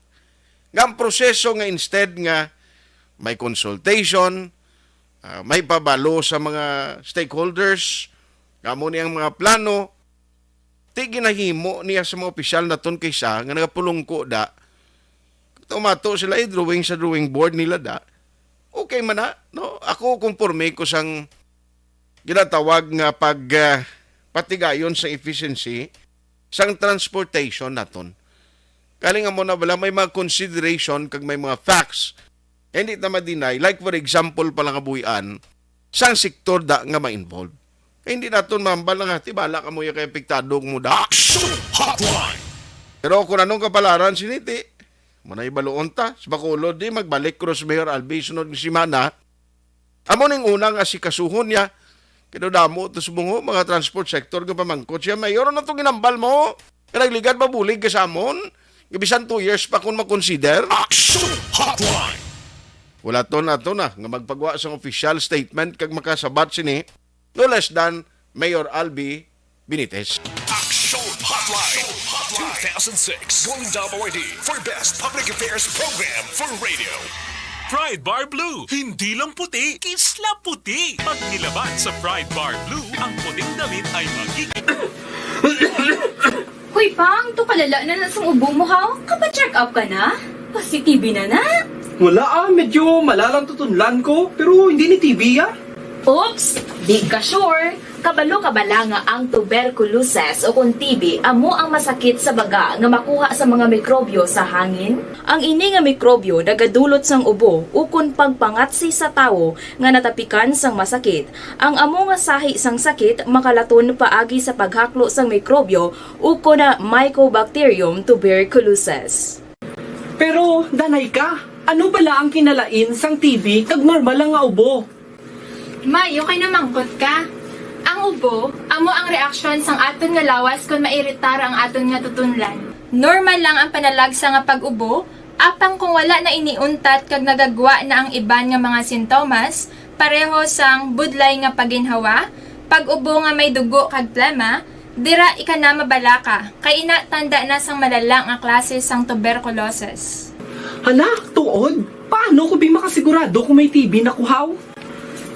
Nga ang proseso nga instead nga may consultation, ah, may pabalo sa mga stakeholders, nga mo ni ang mga plano, ti ginahimo niya sa mga opisyal naton kaysa nga nagapulungko da. Tumato sila, eh, drawing sa drawing board nila da. Okay man na, no? Ako, konforme ko sang ginatawag nga pag, ah, patigayon sa efficiency sang transportation naton. Galing amo na bala may mga consideration kag may mga facts. Hindi ta ma-deny. Like, for example, pa lang kabuhian, sang sektor da nga ma-involve. Kay hindi naton mahambal nga, "Tibala ka mo ya kay apektado mo da." Action Hotline! Pero kung anong kapalaran siniti, mo na ibaluon ta, sa Bacolod di, magbalik ko sa Mayor Albi sunod nga semana, amo ning una nga asikasuhon niya. Kinudamo to subong, mga transport sector nga pamangkot siya, "Mayor, ano to ginambal mo? Nga nagligad mabulig ka sa amon? Nga bisan two years pa kung makonsider?" Action Hotline! Wala to na to na nga magpagwa sang official statement kag makasabat sini, no less than Mayor Albi Benitez. Action Hotline two thousand six Golden Dome Awardee for Best Public Affairs Program for Radio. Pride Bar Blue, hindi lang puti, kisla puti. Pag nilaban sa Pride Bar Blue, ang puting damit ay magiging Hoy, Pang, to kalala na na sang ubo mo, ha? Kapa-check up ka na? Positibe na na? Wala, ah, medyo malalang tutunlan ko, pero hindi ni T B, ah. Oops! Di ka sure? Kabalo ka bala nga ang tuberculosis o kung T B amo ang masakit sa baga nga makuha sa mga mikrobyo sa hangin? Ang ini nga mikrobyo nagadulot sang ubo ukon pagpangatsi sa tawo nga natapikan sang masakit. Ang amo nga sahi sang sakit makalaton paagi sa paghaklo sang mikrobyo ukon na Mycobacterium tuberculosis. Pero, Danay ka, ano bala ang kinalain sang T B kag normal lang nga ubo? May, okay na mangkot ka. Ang ubo, amo ang reaksyon sang aton nga lawas kon mairitar ang aton nga tutunlan. Normal lang ang panalagsa nga pag-ubo, apang kung wala na ini untat kag nagagwa na ang iban nga mga sintomas, pareho sang budlay nga paginhawa, pag-ubo nga may dugo kag plema, dira ika na mabalaka, kay ina tanda na sang malala nga klase sang tuberculosis. Hala, tuod? Paano ko bi makasigurado kung may T B na kuhaw?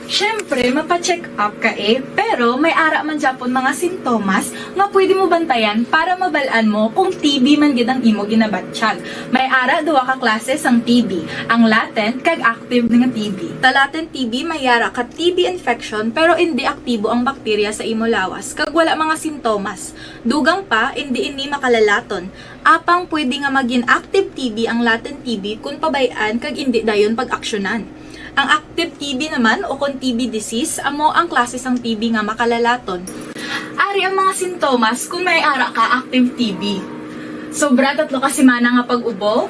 Syempre, mapa-check up ka eh, pero may ara man gyapon mga sintomas nga pwede mo bantayan para mabal-an mo kung T B man gid ang imo ginabatyag. May ara duha ka klase sang T B, ang latent kag active nga T B. Sa latent T B, may ara ka T B infection pero indi aktibo ang bakterya sa imo lawas kag wala mga sintomas. Dugang pa, indi ini makalalaton. Apang pwede nga magin active T B ang latent T B kon pabay-an kag indi dayon pag-aksyonan. Ang active T B naman o kon T B disease amo ang klase sang T B nga makalalaton. Ari ang mga sintomas kon may ara ka active T B. Sobra tatlo ka semana nga pag-ubo.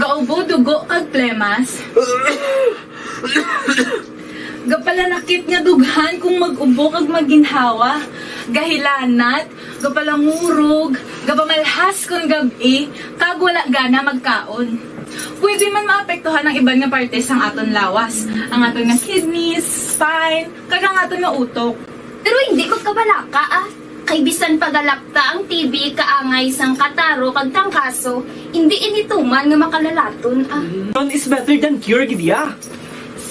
Gaubo dugo kag plemas. Gapalanakit nga dughan kung mag-ubo kag maginhawa. Gahilanat, gapalangurog, gapamalhas kon gab-i, kag wala gana magkaon. Pwede man maapektuhan ang iban nga parte sang aton lawas, ang aton nga kidneys, spine, kag ang aton nga utok. Pero hindi magkabalaka, ah. Kay bisan pagalapta ang T B kaangay sang kataro kag trangkaso, hindi ini tuman nga makalalaton, ah. Prevention is better than cure, gid ya.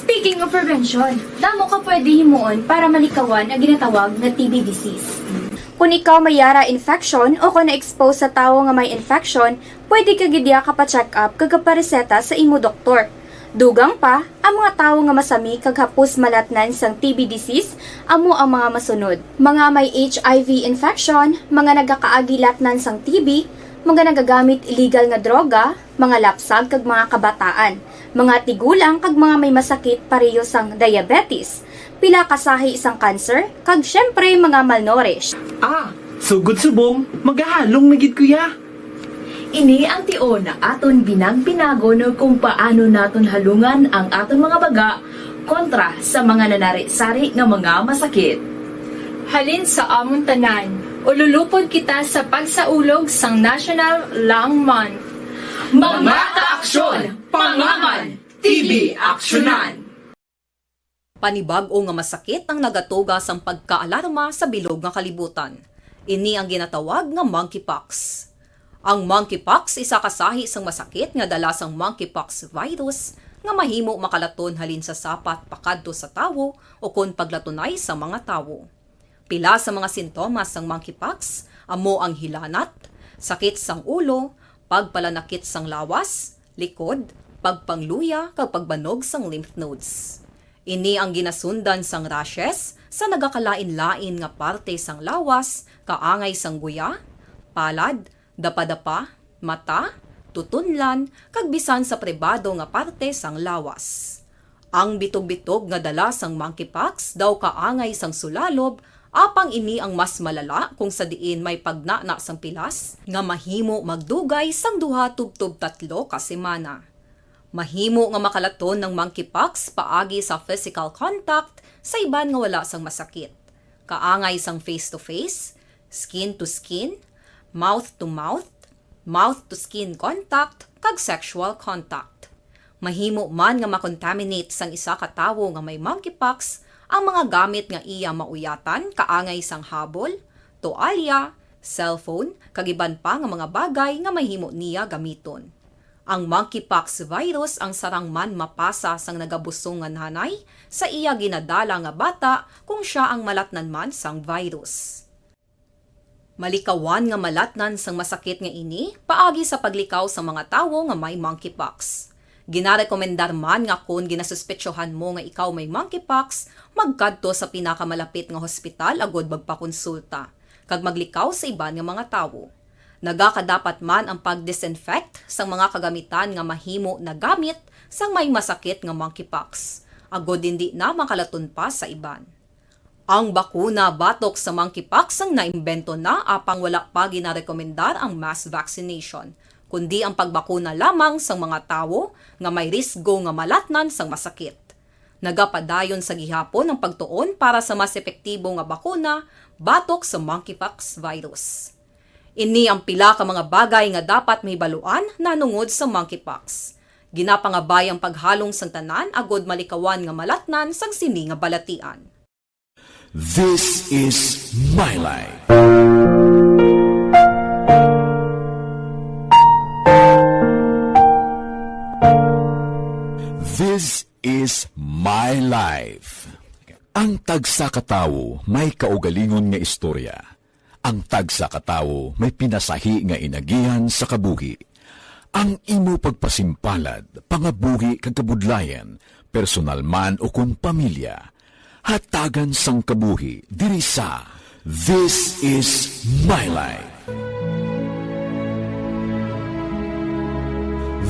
Speaking of prevention, damo ka pwede himuon para malikawan ang ginatawag nga T B disease. Kung ikaw may ara infection o kung na-expose sa tawo nga may infection, pwede ka gid ya kapa-check up kag kapareseta sa imo doktor. Dugang pa, ang mga tawo nga masami kag hapos malatnan sang T B disease amo ang mga masunod: mga may H I V infection, mga nagakaagi latnan sang T B, mga nagagamit illegal nga droga, mga lapsag kag mga kabataan, mga tigulang kag mga may masakit pareho sang diabetes, pila ka sahi sang cancer, kag syempre mga malnourished. Ah, sugod subong, magahalong na gid ko ya. Ini ang tion nga aton binag-binagon kung paano naton halungan ang aton mga baga kontra sa mga nanari-sari nga mga masakit. Halin sa amon tanan, ululupod kita sa pagsaulog sang National Lung Month. Mga kaaksyon, pangaman, T B aksyonan! Panibag-o nga masakit ang nagatuga sang pagkaalarma sa bilog nga kalibutan. Ini ang ginatawag nga monkeypox. Ang monkeypox isa ka sahi sang masakit nga dala sang monkeypox virus nga mahimo makalaton halin sa sapat pakadto sa tawo o kon paglatunay sa mga tawo. Pila sa mga sintomas sang monkeypox amo ang hilanat, sakit sang ulo, pagpalanakit sang lawas, likod, pagpangluya, kag pagbanog sang lymph nodes. Ini ang ginasundan sang rashes sa nagakalain-lain nga parte sang lawas, kaangay sang guya, palad, dapadapa, mata, tutunlan, kag bisan sa pribado nga parte sang lawas. Ang bitog-bitog nga dala sang monkeypox daw kaangay sang sulalob, apang ini ang mas malala kung sa diin may pagnana sang pilas nga mahimo magdugay sang duha tubtob tatlo ka semana. Mahimo nga makalaton ang monkeypox paagi sa physical contact sa iban nga wala sang masakit, kaangay sang face-to-face, skin-to-skin, mouth-to-mouth, mouth-to-skin contact, kag sexual contact. Mahimo man nga makontaminate sang isa ka tawo nga may monkeypox ang mga gamit nga iya mauyatan, kaangay sang habol, toalya, cellphone, kag iban pa nga mga bagay nga mahimo niya gamiton. Ang monkeypox virus ang sarang man mapasa sang nagabusong nga nanay sa iya ginadala nga bata kung sia ang malatnan man sang virus. Malikawan nga malatnan sang masakit nga ini paagi sa paglikaw sa mga tawo nga may monkeypox. Ginarekomendar man nga kon ginasuspetsohan mo nga ikaw may monkeypox, magkadto sa pinakamalapit nga hospital agud magpakonsulta kag maglikaw sa iban nga mga tawo. Nagakadapat man ang pag-disinfect sang mga kagamitan nga mahimo nagamit sang may masakit nga monkeypox, agud indi na makalaton pa sa iban. Ang bakuna batok sa monkeypox ang naimbento na, apang wala pa ginarekomendar ang mass vaccination, kundi ang pagbakuna lamang sang mga tawo nga may risgo nga malatnan sang masakit. Nagapadayon sa gihapon ang pagtuon para sa mas epektibo nga bakuna batok sa monkeypox virus. Ini ang pila ka mga bagay nga dapat mahibaluan nahanungod sa monkeypox. Ginapangabay ang paghalong sang tanan agud malikawan nga malatnan sang sini nga balatian. This is my life. This is Life. Ang tagsa ka tawo may kaugalingon nga istorya. Ang tagsa ka tawo may pinasahi nga inagihan sa kabuhi. Ang imo pagpasimpalad, pangabuhi kag kabudlayan, personal man o kon pamilya, hatagan sang kabuhi diri sa This is My Life.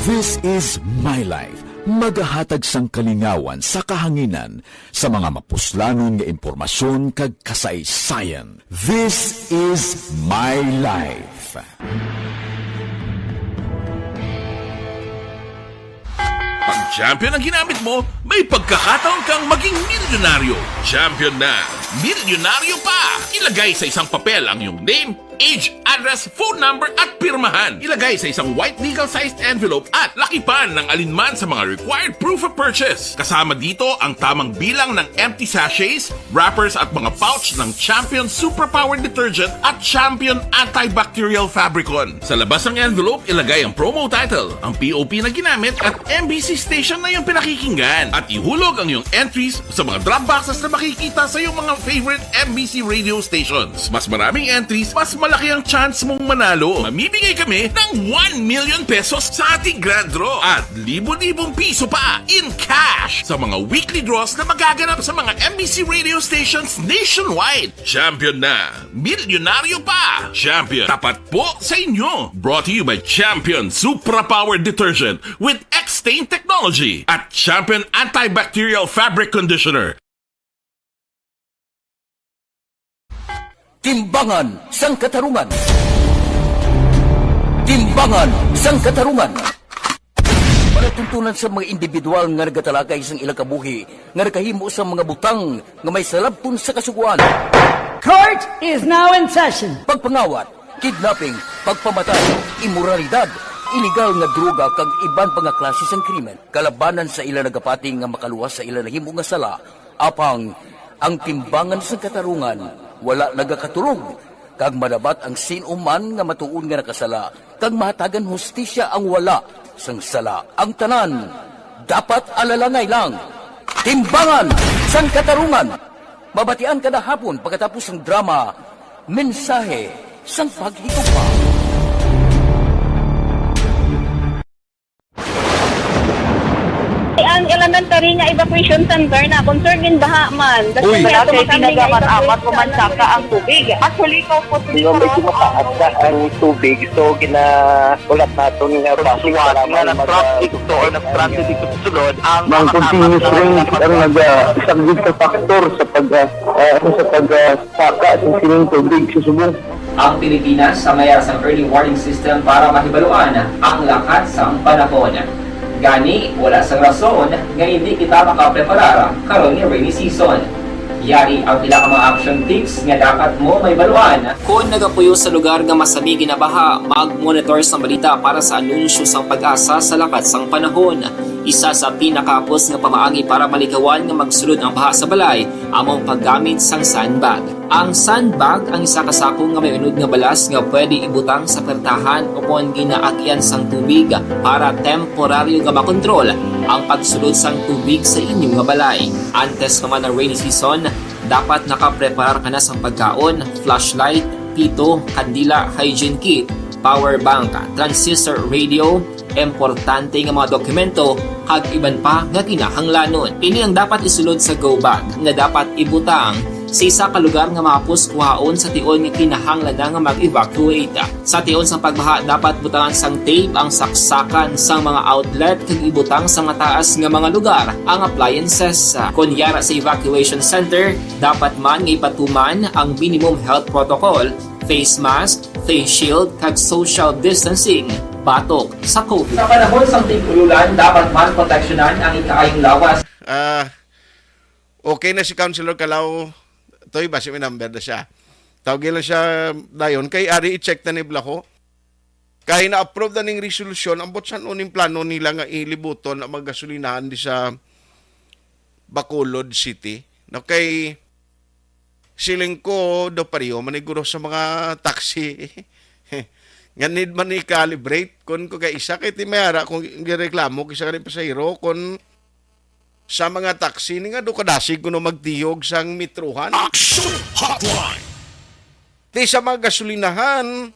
This is My Life. Magahatag sang kalingawan sa kahanginan sa mga mapuslanon nga impormasyon kag kasaysayan. This is My Life. Pag champion ang ginamit mo, may pagkakataon kang maging milyonaryo. Champion na, milyonaryo pa! Ilagay sa isang papel ang iyong name, age, address, phone number, at pirmahan. Ilagay sa isang white legal-sized envelope at lakipan ng alinman sa mga required proof of purchase. Kasama dito ang tamang bilang ng empty sachets, wrappers, at mga pouch ng Champion Superpower Detergent at Champion Antibacterial Fabricon. Sa labas ng envelope, ilagay ang promo title, ang P O P na ginamit, at M B C station na iyong pinakikinggan. At ihulog ang iyong entries sa mga drop boxes na makikita sa iyong mga favorite M B C radio stations. Mas maraming entries, mas malaki ang chance mong manalo. Mamimigay kami ng one million pesos sa ating grand draw at libo-libong piso pa in cash sa mga weekly draws na magaganap sa mga M B C radio stations nationwide. Champion na! Milyonaryo pa! Champion, tapat po sa inyo! Brought to you by Champion Supra Power Detergent with X-Stain Technology at Champion Antibacterial Fabric Conditioner. Timbangan sang Katarungan. Timbangan sang Katarungan. Palatuntunan sa mga individual nga nagatalakay sang ilang kabuhi nga nakahimo sang mga butang nga may salabton sa Kasugoan. Court is now in session. Pagpangawat, kidnapping, pagpamatay, imoralidad, iligal nga droga, kag iban pa nga klase sang krimen. Kalabanan sa ila nagapati nga makaluwas sa ila nahimo nga sala, apang ang Timbangan sang Katarungan wala nagakaturog, kag madabat ang sin-o man nga matuod nga nakasala, kag mahatagan hustisya ang wala sang sala. Ang tanan dapat alalangay lang. Timbangan sang Katarungan. Mabatian kada hapon pagkatapos sang drama, Mensahe sang Paghigugma. Ang elementary nga evacuation center na concern gin baha man. Uy. Wala kay tinaga man amat o mansaka ang tubig. Actually, ko po. Di ba, medyo mataas na ang tubig, so ginaulat naton nga bus nga nag-traffic to or nag-transit dito sa sulod ang mga continuous rain ang nagasaglit sa factor sa pag, ah, ah, sa pag, ah, saka sa sining tubig sa subong. Ang Pilipinas sa mayar sang early warning system para mahibaluan ang lakat sang panahon. Gani, wala sang rason nga hindi kita makapreparar karon nga rainy season. Yari ang pila ka mga action tips nga dapat mo mahibaluan. Kon nagapuyo sa lugar nga masami ginabaha, mag-monitor sang balita para sa anunsyo sang PAGASA sa lakat sang panahon. Isa sa pinakahapos nga pamaagi para malikawan nga magsulod ang baha sa balay amo ang paggamit sang sandbag. Ang sandbag ang isa ka sako nga may unod nga balas nga pwede ibutang sa pertahan o kon ginaagian sang tubig para temporaryo nga makontrol ang pagsulod sang tubig sa inyo nga balay. Antes pa man ang rainy season, dapat nakapreparar ka na sang pagkaon, flashlight, pito, kandila, hygiene kit, power bank, transistor radio, importante nga mga dokumento, kag iban pa nga kinahanglanon. Ini ang dapat isulod sa go bag nga dapat ibutang sa isa ka lugar nga mahapos kuhaon sa tion nga kinahanglan na nga mag-evacuate. Sa tion sang pagbaha, dapat butangan sang tape ang saksakan sang mga outlet kag ibutang sa mataas nga mga lugar ang appliances. Kon yara sa evacuation center, dapat man nga ipatuman ang minimum health protocol, face mask, face shield, kag social distancing batok sa COVID. Sa panahon sang tig-ulolan, dapat man proteksyonan ang ikaayong lawas. Ah, okay na si Councilor Calao. Toy, basi may number na siya. Tawgi lang siya dayon. Kay ari i-check na ni Blaho. Kay na-approve na ning resolusyon, ambot san-o ning plano nila nga ilibuton ang mga gasolinahan di sa Bacolod City. No, kay siling ko, do pareho man siguro sa mga taxi nga need man i-calibrate. Kun ko kay isa kay ti may ara kung gireklamo kay isa ka ni pasahero kun sa mga taxi ni nga do kadasig kuno magtiyog sang metrohan. Action Hotline! Ti sa mga gasolinahan,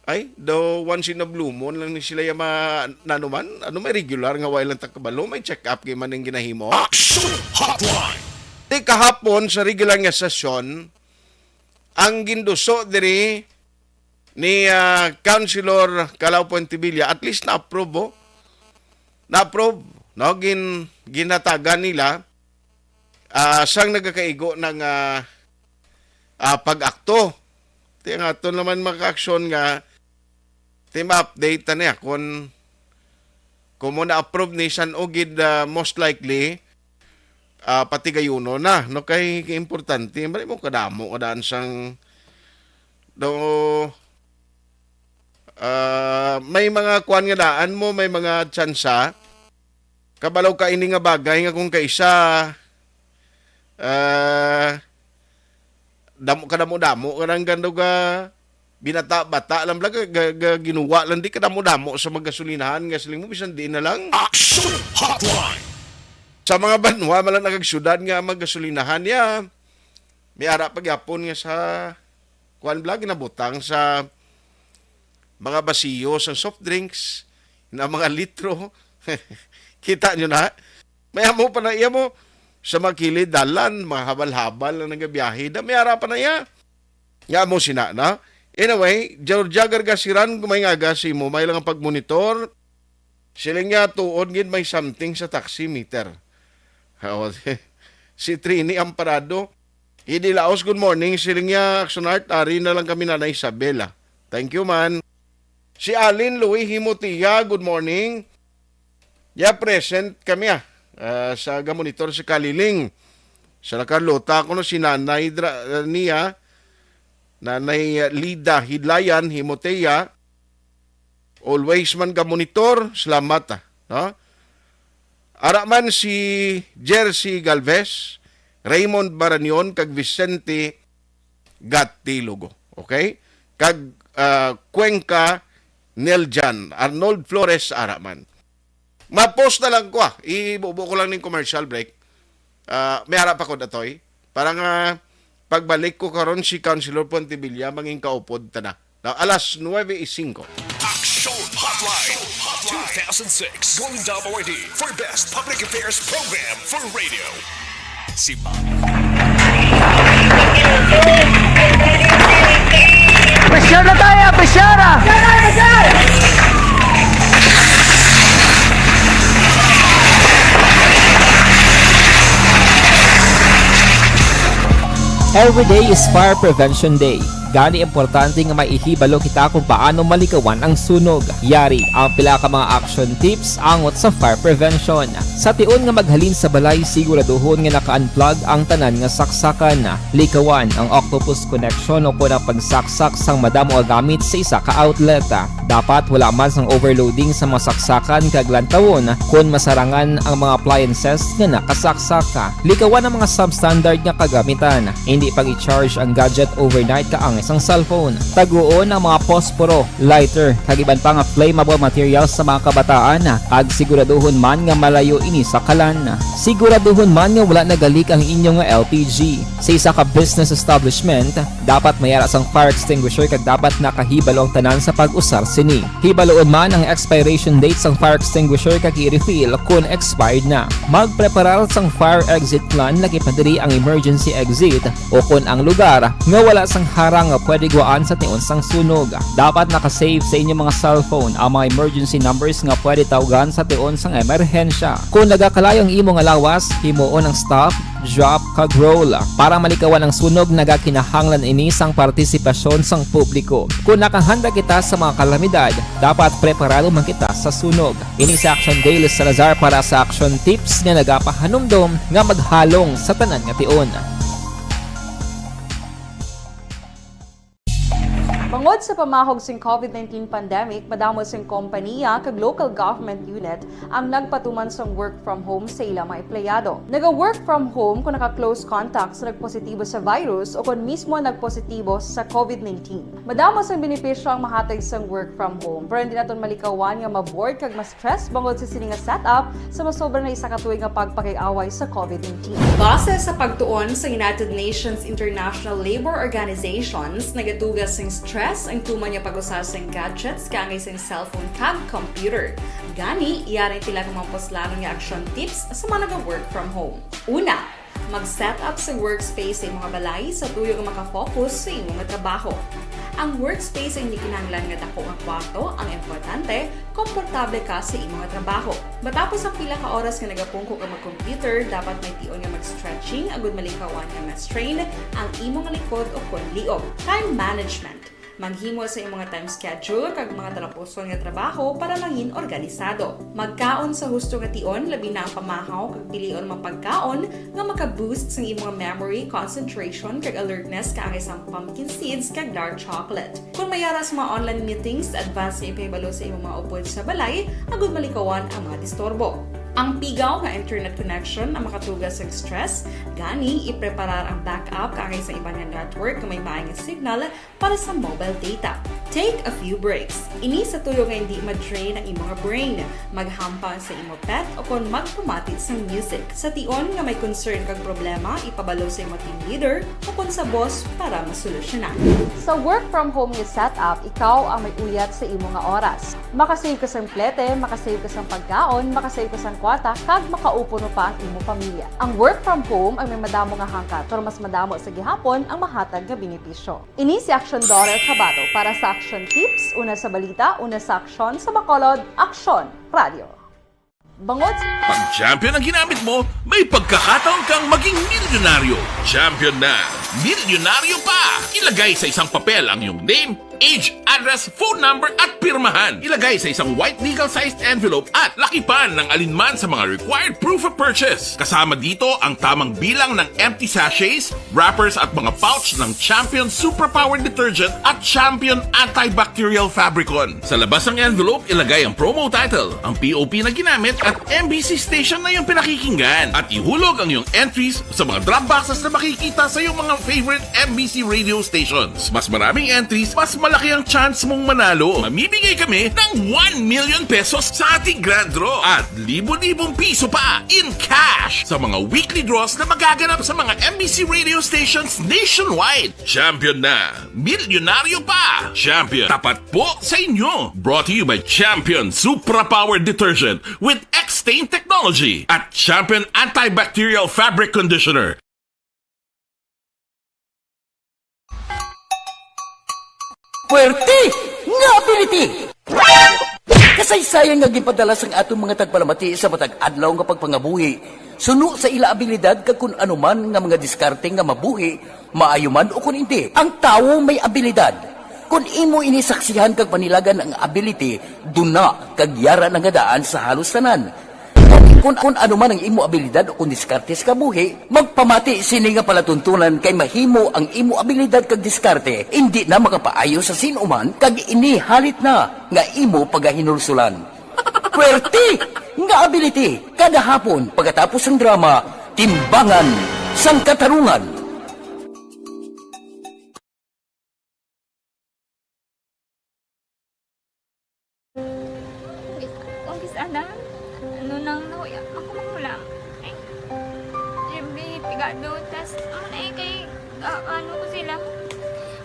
ay, do once in a blue moon lang ni sila yung ma-, nanuman. Ano, may regular nga way lang takabalo, may check-up kay man ang ginahimo. Action Hotline! Ti kahapon sa regular nga sesyon, ang ginduso diri ni, ah, Councilor Calao Pontevilla, at least na-approve, oh. Na-approve, no? Gin-, ginhatagan nila, ah, sang nagakaigo ng, ah, ah, pag-akto. Ti ang aton naman mga aksyon nga, ti ma-update ta niya kung, kung mo na-approve ni san-o gid, ah, most likely, ah, patigayuno na, no? Kay importante, mali mo kadamo, kadaan sang, do, ah, may mga kuwan nga daan mo, may mga tsansa, kabalo ka ini nga bagay nga kung kaisa, ah, damo, kadamo-damo ka nang gandog, ah, binata-bata lang bala, ga-, ga-, ginuwa lang di kadamo-damo sa magasolinahan nga siling mo, bisan di na lang. Action Hotline! Sa mga banwa, malang nagagsyudad nga magasolinahan niya, may ara pa gyapon nga sa, kuwan bala, ginabutang sa mga basiyo sa soft drinks, na mga litro. Kita nyo na? May amo pa na iya mo sa mga kilid dalan, mga habal-habal na nagabiyahe. Da, may ara pa na iya. Nga mo sina na. Anyway, Georgia Gargasiran, gumay nga aga si mo, may lang ang pagmonitor. Siling niya, tuod gid may something sa taximeter. Oh, si Trini Amparado. Idi Laos, good morning. Siling niya, Action Art, ari na lang kami, Nanay Isabela. Thank you, man. Si Alin Louis Himotia, good morning. Ya, present kami, ah, ah, sa gamonitor sa Kaliling. Sa Carlota, ako no si Nanay Dra-, niya, Nanay, ah, Lida Hidlayan Himotia. Always man ka monitor, salamat, ah, no? Ara man si Jersey Galvez, Raymond Baranion, kag Vicente Gatilogo. Okay? Kag, ah, Cuenca Neljan, Arnold Flores, ara man. Ma-post na lang ko, ah. Ibubo ko lang ning commercial break. Ah, may ara pa ko, Datoy. Para nga pagbalik ko karon si Councilor Pontevilla, mangin kaupod ta na. Now, alas nuebe y cinco. Action Hotline two thousand six Golden Dome Awardee for Best Public Affairs Program for Radio. Si Bobby. Pressure na tayo, pressure ah! Every day is Fire Prevention Day. Gani, importante nga maihibalo kita kung paano malikawan ang sunog. Yari ang pila ka mga action tips angot sa fire prevention. Sa tion nga maghalin sa balay, siguraduhon nga naka-unplug ang tanan nga saksakan. Likawan ang octopus connection o kon ang pagsaksak sang madamo nga gamit sa isa ka outlet. Dapat wala man sang overloading sa mga saksakan kag lantawon kon masarangan ang mga appliances nga nakasaksak. Likawan ang mga substandard nga kagamitan. Hindi pag-i-charge ang gadget overnight kaangay sang cellphone. Taguon ang mga posporo, lighter, kag iban pa nga flammable materials sa mga kabataan, kag siguraduhon man nga malayo ini sa kalan. Siguraduhon man nga wala nagalik ang inyo nga L P G. Sa isa ka business establishment, dapat may ara sang fire extinguisher kag dapat nakahibalo ang tanan sa pag-usar sini. Hibaloon man ang expiration date sang fire extinguisher kag i-refill kon expired na. Magpreparar sang fire exit plan, lakip na diri ang emergency exit o kon ang lugar nga wala sang harang nga pwede guwaan sa tion sang sunog. Dapat naka-save sa inyo mga cellphone ang mga emergency numbers nga pwede tawgan sa tion sang emerhensya. Kon nagakalayo ang imo nga lawas, himuon ang stop, drop, kag roll. Para malikawan ang sunog, nagakinahanglan ini sang partisipasyon sang publiko. Kon nakahanda kita sa mga kalamidad, dapat preparado man kita sa sunog. Ini si Action Dale Salazar para sa Action Tips nga nagapahanumdom nga maghalong sa tanan nga tion. Bangod sa pamahog sing covid nineteen pandemic, madamo sing kompaniya kag local government unit ang nagpatuman sang work from home sa ila mga empleyado. Naga-work from home kung naka-close contact sa nagpositibo sa virus o kon mismo nagpositibo sa covid nineteen. Madamo sang benepisyo ang mahatag sang work from home, pero hindi naton malikawan nga ma-bored kag ma-stress bangod sa sini nga setup sa masobra na isa ka tuig nga pagpakig-away sa covid nineteen. Base sa pagtuon sa United Nations International Labour Organizations, nagatuga sing stress ang tuman nga pag-usa sing gadgets kaangay sing cellphone kag computer. Gani, yari ang pila ka mga puslanon nga action tips sa mga naga-work from home. Una, mag-set up sa workspace sa imong balay sa tuyo nga makafocus sa imo nga trabaho. Ang workspace ay hindi kinahanglan nga dako nga kwarto, ang importante, komportable ka sa imo nga trabaho. Matapos ang pila ka oras nga nagapungko ka mag-computer, dapat may tion nga mag-stretching agud malikawan nga ma-strain ang imo nga likod o kon liog. Time management. Maghimo sa imong nga time schedule kag mga talapuson nga trabaho para mangin organisado. Magkaon sa husto nga tion, labi na ang pamahaw kag pilion mga pagkaon nga maka-boost sang imong memory, concentration, kag alertness kaangay sang pumpkin seeds kag dark chocolate. Kon may ara sa mga online meetings, advance nga ipahibalo sa imong mga upod sa balay agud malikawan ang mga disturbo. Ang pigaw nga internet connection ang makatuga sang stress, gani ipreparar ang backup kaangay sa iban nga network nga may maay nga signal para sa mobile data. Take a few breaks. Ini sa tuyo nga hindi ma-drain ang imo nga brain. Maghampang sa imo pet o kon magpamati sang music. Sa tion nga may concern kag problema, ipabalo sa imo team leader o kon sa boss para masolusyonan. Sa work from home nga setup, ikaw ang may uyat sa imo nga oras. Makasave ka sang plete, makasave ka sang pagkaon, makasave ka sang kwarta, kag makaupod pa ang imo pamilya. Ang work from home ang may madamo nga hangkat, pero mas madamo sa gihapon ang mahatag nga benepisyo. Ini si Action Daughter Kabato para sa Action Tips, una sa balita, una sa aksyon, sa Bacolod, Aksyon Radio. Bangod sa Pag champion ang ginamit mo, may pagkakataon kang maging milyonaryo. Champion na, milyonaryo pa! Ilagay sa isang papel ang iyong name, age, address, phone number, at pirmahan. Ilagay sa isang white legal-sized envelope at lakipan ng alinman sa mga required proof of purchase. Kasama dito ang tamang bilang ng empty sachets, wrappers, at mga pouch ng Champion Superpower Detergent at Champion Antibacterial Fabricon. Sa labas ng envelope, ilagay ang promo title, ang P O P na ginamit, at M B C station na iyong pinakikinggan. At ihulog ang iyong entries sa mga drop boxes na makikita sa iyong mga favorite M B C radio stations. Mas maraming entries, mas malaki ang chance mong manalo. Mamimigay kami ng one million pesos sa ating grand draw at libo-libong piso pa in cash sa mga weekly draws na magaganap sa mga M B C radio stations nationwide. Champion na! Milyonaryo pa! Champion, tapat po sa inyo! Brought to you by Champion Supra Power Detergent with X-Stain Technology at Champion Antibacterial Fabric Conditioner. Puwerte nga ability! Kasaysayan nga ginpadala sang aton mga tagpalamati sa matag adlaw nga pagpangabuhi, suno sa ila abilidad kag kun ano man nga mga diskarte nga mabuhi, maayo man o kun indi. Ang tawo may abilidad. Kun imo ini saksihan kag panilagan ang ability, duna kag yara na nga daan sa halos tanan. Kun, kun ano man ang imo abilidad o kun diskarte sa kabuhi, magpamati sini nga palatuntunan kay mahimo ang imo abilidad kag diskarte indi na makapaayo sa sin-o man kag ini halit na nga imo pagahinulsolan. Puwerte nga ability kada hapon pagkatapos sang drama, Timbangan sang Katarungan. Kung kis-, kung kis-, ana, ano nang nahuya, ako manghulam. Ay, every pigado, tas, ano na eh, kay, ah, ano ko sila,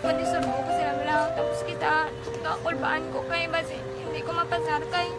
madisturbo ko sila, wala, tapos kita, kakulbaan ko kay, basi, hindi ko mapasar kay.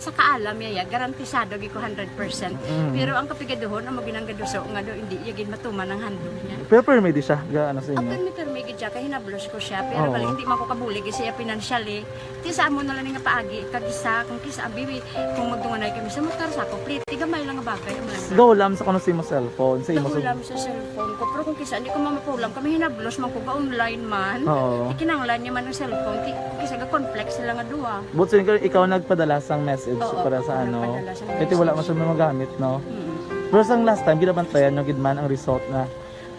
Sa kaalam niya, ya, garantisado gid ko hundred percent. Mm. Pero ang kapigaduhon, amo ginang gaduso nga do, hindi iya gid matuman ang handog niya. Pero permi di siya, ga ano sa inyo? Permi, permi gid siya, kay hinablos ko siya. Pero Oo. Galing, hindi man ko kabulig siya financially. Ti sa amo na lang nga paagi, kag isa, kung kisa, abi, kung magdunganay kami sa motor, sa complete, gamay lang nga bagay, ang lang. Gahulam sa kuno sa imo cellphone, sa imo sa Gahulam sa cellphone ko. Pero kung kisa, hindi ko mamapulam, kami hinablos man ko, ga-online man. Oo. Ikinanglan niya man ang cellphone, ti, kung kisa, ga-conflict sila nga duha. But so, ikaw, ikaw nagpadala sang message Oo, para sa ako ano? nagpadala sang Kaya wala man message. Siya magamit, no? Mm. Pero sang last time, ginabantayan nyo gid man ang result na.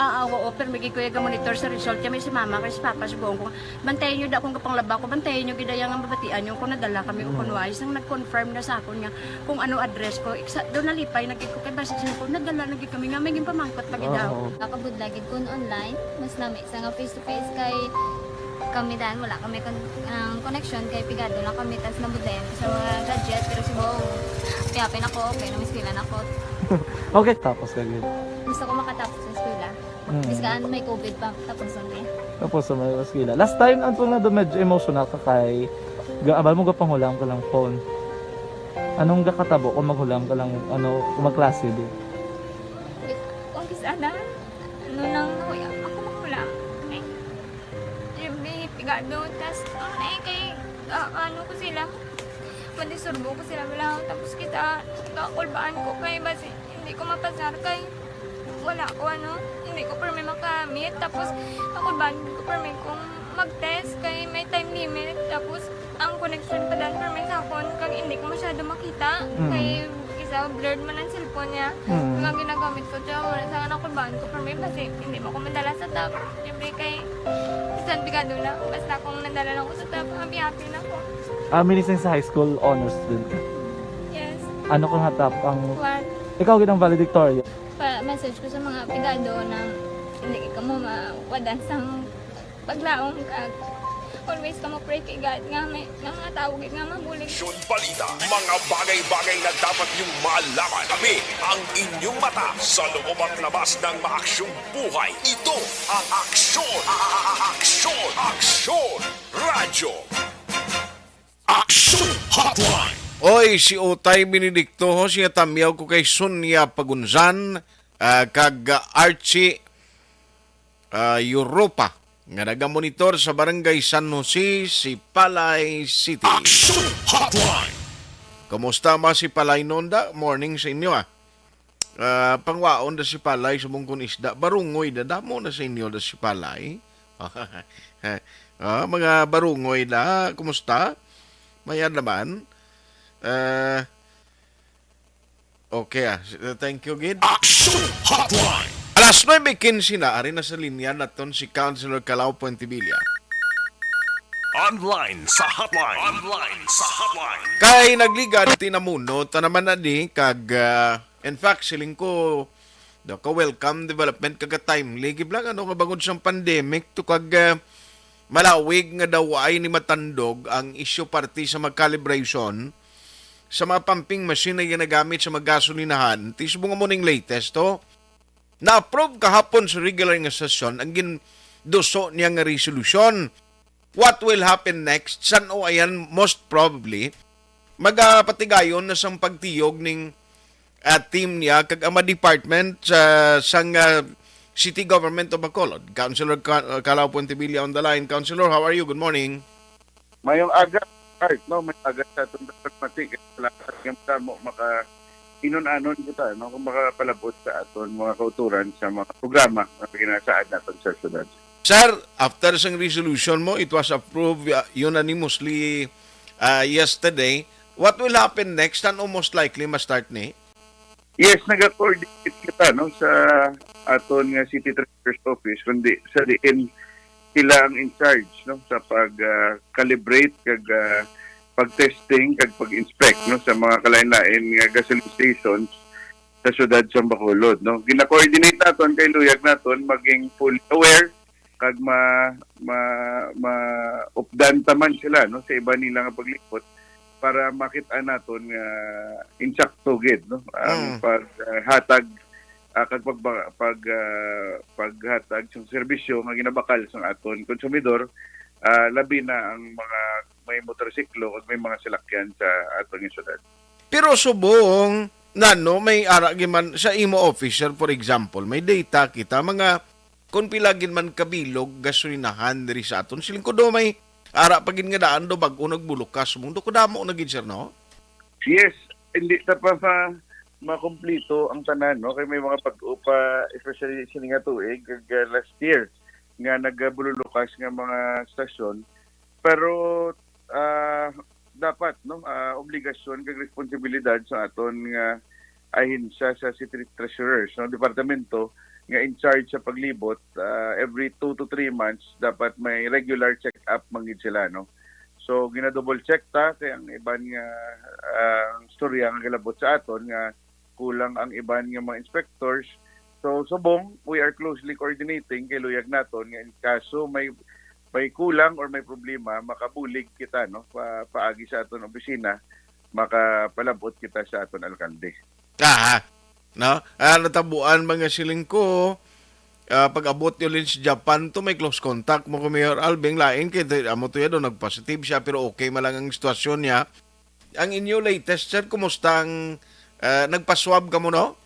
Ah, ah, oo, pero may gid ko iya ga-monitor sa result. Kaya may si mama, kay si papa, subuon ko, bantayan nyo da kung kapanglaba ko, bantayan nyo gid ang mabatian nyo kung nadala kami o Mm. kung wais. Nang nag-confirm na sa akon nga kung ano address ko, iksa, doon nalipay na gid ko kay basta siya ko, nadala na gid kami nga may ginpamangkot pa gid daw. Oo. Nakabudlay gid kun online, mas lami sa nga face to face kay kami dan wala kami kon ang connection kay pigado lang kami tas nabudlayan ko sa mga gadget pero subong piyapin ako kay namiskwela na ko. Okay, tapos ka gid. Gusto ko makatapos sa eskwela. Mm. Biskan may covid pa tapos ang day. Tapos sa may eskwela. Last time, ang tunga do medyo emotional ka kay gaabal mo gapanghulam ka lang phone. Anong gakatabo kung maghulam ka lang, ano, kung magklase di? Kung kisa na, ano nang nahuya ako mahulam. Ay, yung may pigado, tas ang ay kay ah, ano ko sila, mandisturbo ko sila wala. Tapos kita, kakulbaan ko kay basi hindi ko mapasar kay wala ko ano, hindi ko permi makamit. Tapos kakulbaan ko permi kung mag-test kay may time limit. Tapos ang connection pa dan permi sa akon kag hindi ko masyado makita. Mm. Kay isa blurred man ang cellphone niya. Mm. Ang ginagamit ko siya, wala sa akin ako baan ko permi kasi hindi mo ko madala sa top. Siyempre kay bisan pigado na, basta kung nadala lang ko sa top, happy-happy na ko. Ah, minising sa high school honors din ka. Yes. Ano ka nga top ang... One. Ikaw gid ang valedictorian. Pa message ko sa mga pigado na hindi ka mo mawadan sang paglaom kag always ka mo pray kay God nga may nga mga tao gid nga mabulig. Aksyon Balita, mga bagay-bagay na dapat niyong malaman. Kami ang inyong mata sa loob at labas ng maaksyong buhay. Ito ang Aksyon, a- a- a- Aksyon, Aksyon Radyo. Aksyon Hotline. Oy, si Utay Benedicto ho, siya tamyaw ko kay Sonia Pagunzan, ah, kag, ah, Archie, ah, Europa, nga nagamonitor sa Barangay San Jose, Sipalay City. Aksyon Hotline. Kumusta, mga Sipalaynon da? Morning sa inyo, ah. Ah, pangwaon da Sipalay, subong kun isda. Barungoy da, damo na sa inyo da Sipalay. Ah, mga barungoy da, kumusta? Mayad naman. Ah, okay, ah. Thank you, gid. Aksyon Hotline. Alas nuebe quince na, ari na sa linya naton si Councilor Calao Puentevilla. Online sa hotline. Online sa hotline. Kay nagligad tinamuno ta naman na di kag, ah, in fact, siling ko daw ka welcome development kag timely gid lang, ano, nga bangod sang pandemic to kag, ah, malawig nga daw ay ni matandog ang issue parte sa mga calibration sa mga pumping machine na ginagamit sa mga gasolinahan. Ti subong mo ning latest to. Na-approve kahapon sa regular nga sesyon ang ginduso niya nga resolusyon. What will happen next? San-o ayan, most probably, magapatigayon na sang pagtiyog ning, ah, team niya kag ang mga department sa, sang, ah, City Government of Bacolod. Councilor Ca-, uh, Calao Puentevilla on the line. Councilor, how are you? Good morning. Mayong aga, Art, no? May aga sa atong diplomatic. Salamat nga madamo maka inon-anon kita, no? Kung makapalabot sa aton mga kauturan sa mga programa nga ginasaad naton sa syudad. Sir, after sang resolution mo, it was approved, uh, unanimously, uh, yesterday. What will happen next? Ano most likely ma-start ni? Yes, nag-coordinate kita, no, sa aton nga City Treasurer's Office, kundi sa diin sila ang in charge, no, sa pag, ah, calibrate kag, ah, pag-testing kag pag-inspect, no, sa mga kalain-lain nga gasoline stations sa siyudad sa Bacolod, no. Gina-coordinate naton kay luyag naton maging fully aware kag ma, ma, maupdan ta man sila, no, sa iba nila nga paglingkod para makit-an naton nga insakto gid, no, ang Mm. paghatag, ah, kag pagba-, pag, ah, paghatag sang serbisyo nga ginabakal sang aton konsumidor, ah, labi na ang mga may motorsiklo kag may mga salakyan sa aton nga syudad. Pero subong, nano, may ara gid man sa imo office, sir, for example, may data kita, mga kung pila gid man kabilog gasolinahan diri sa aton. Siling ko do may ara pa gid nga daan do bag-o nagbulukas, subong do kadamo na gid, sir, no? Yes, hindi ta pa ma-, makumplito ang tanan, no? Kay may mga pag-upa, especially sini nga tuig, kag, uh, last year, nga nagabululukas nga mga stasyon. Pero, ah, dapat, no, ah, obligasyon kag responsibilidad sa aton nga ahensya sa City Treasurer, no, departamento nga in charge sa paglibot, ah, every two to three months dapat may regular check-up man gid sila, no. So, gina-double check ta kay ang iban nga, ah, ang storya nga galabot sa aton nga kulang ang iban nga mga inspectors. So, subong, we are closely coordinating kay luyag naton nga in kaso may, may kulang or may problema, makabulig kita, no, pa, paagi sa aton opisina, makapalabot kita sa aton alkalde. Aha. No? Ah, natabuan, mga siling ko, ah, pag-abot nyo rin sa Japan to, may close contact mo ko, Mayor Alvin, lain kay amo to yan, nagpositive siya, pero okay man lang ang sitwasyon niya. Ang inyo latest, sir, kumusta ang, ah, nagpa-swab ka mo, no?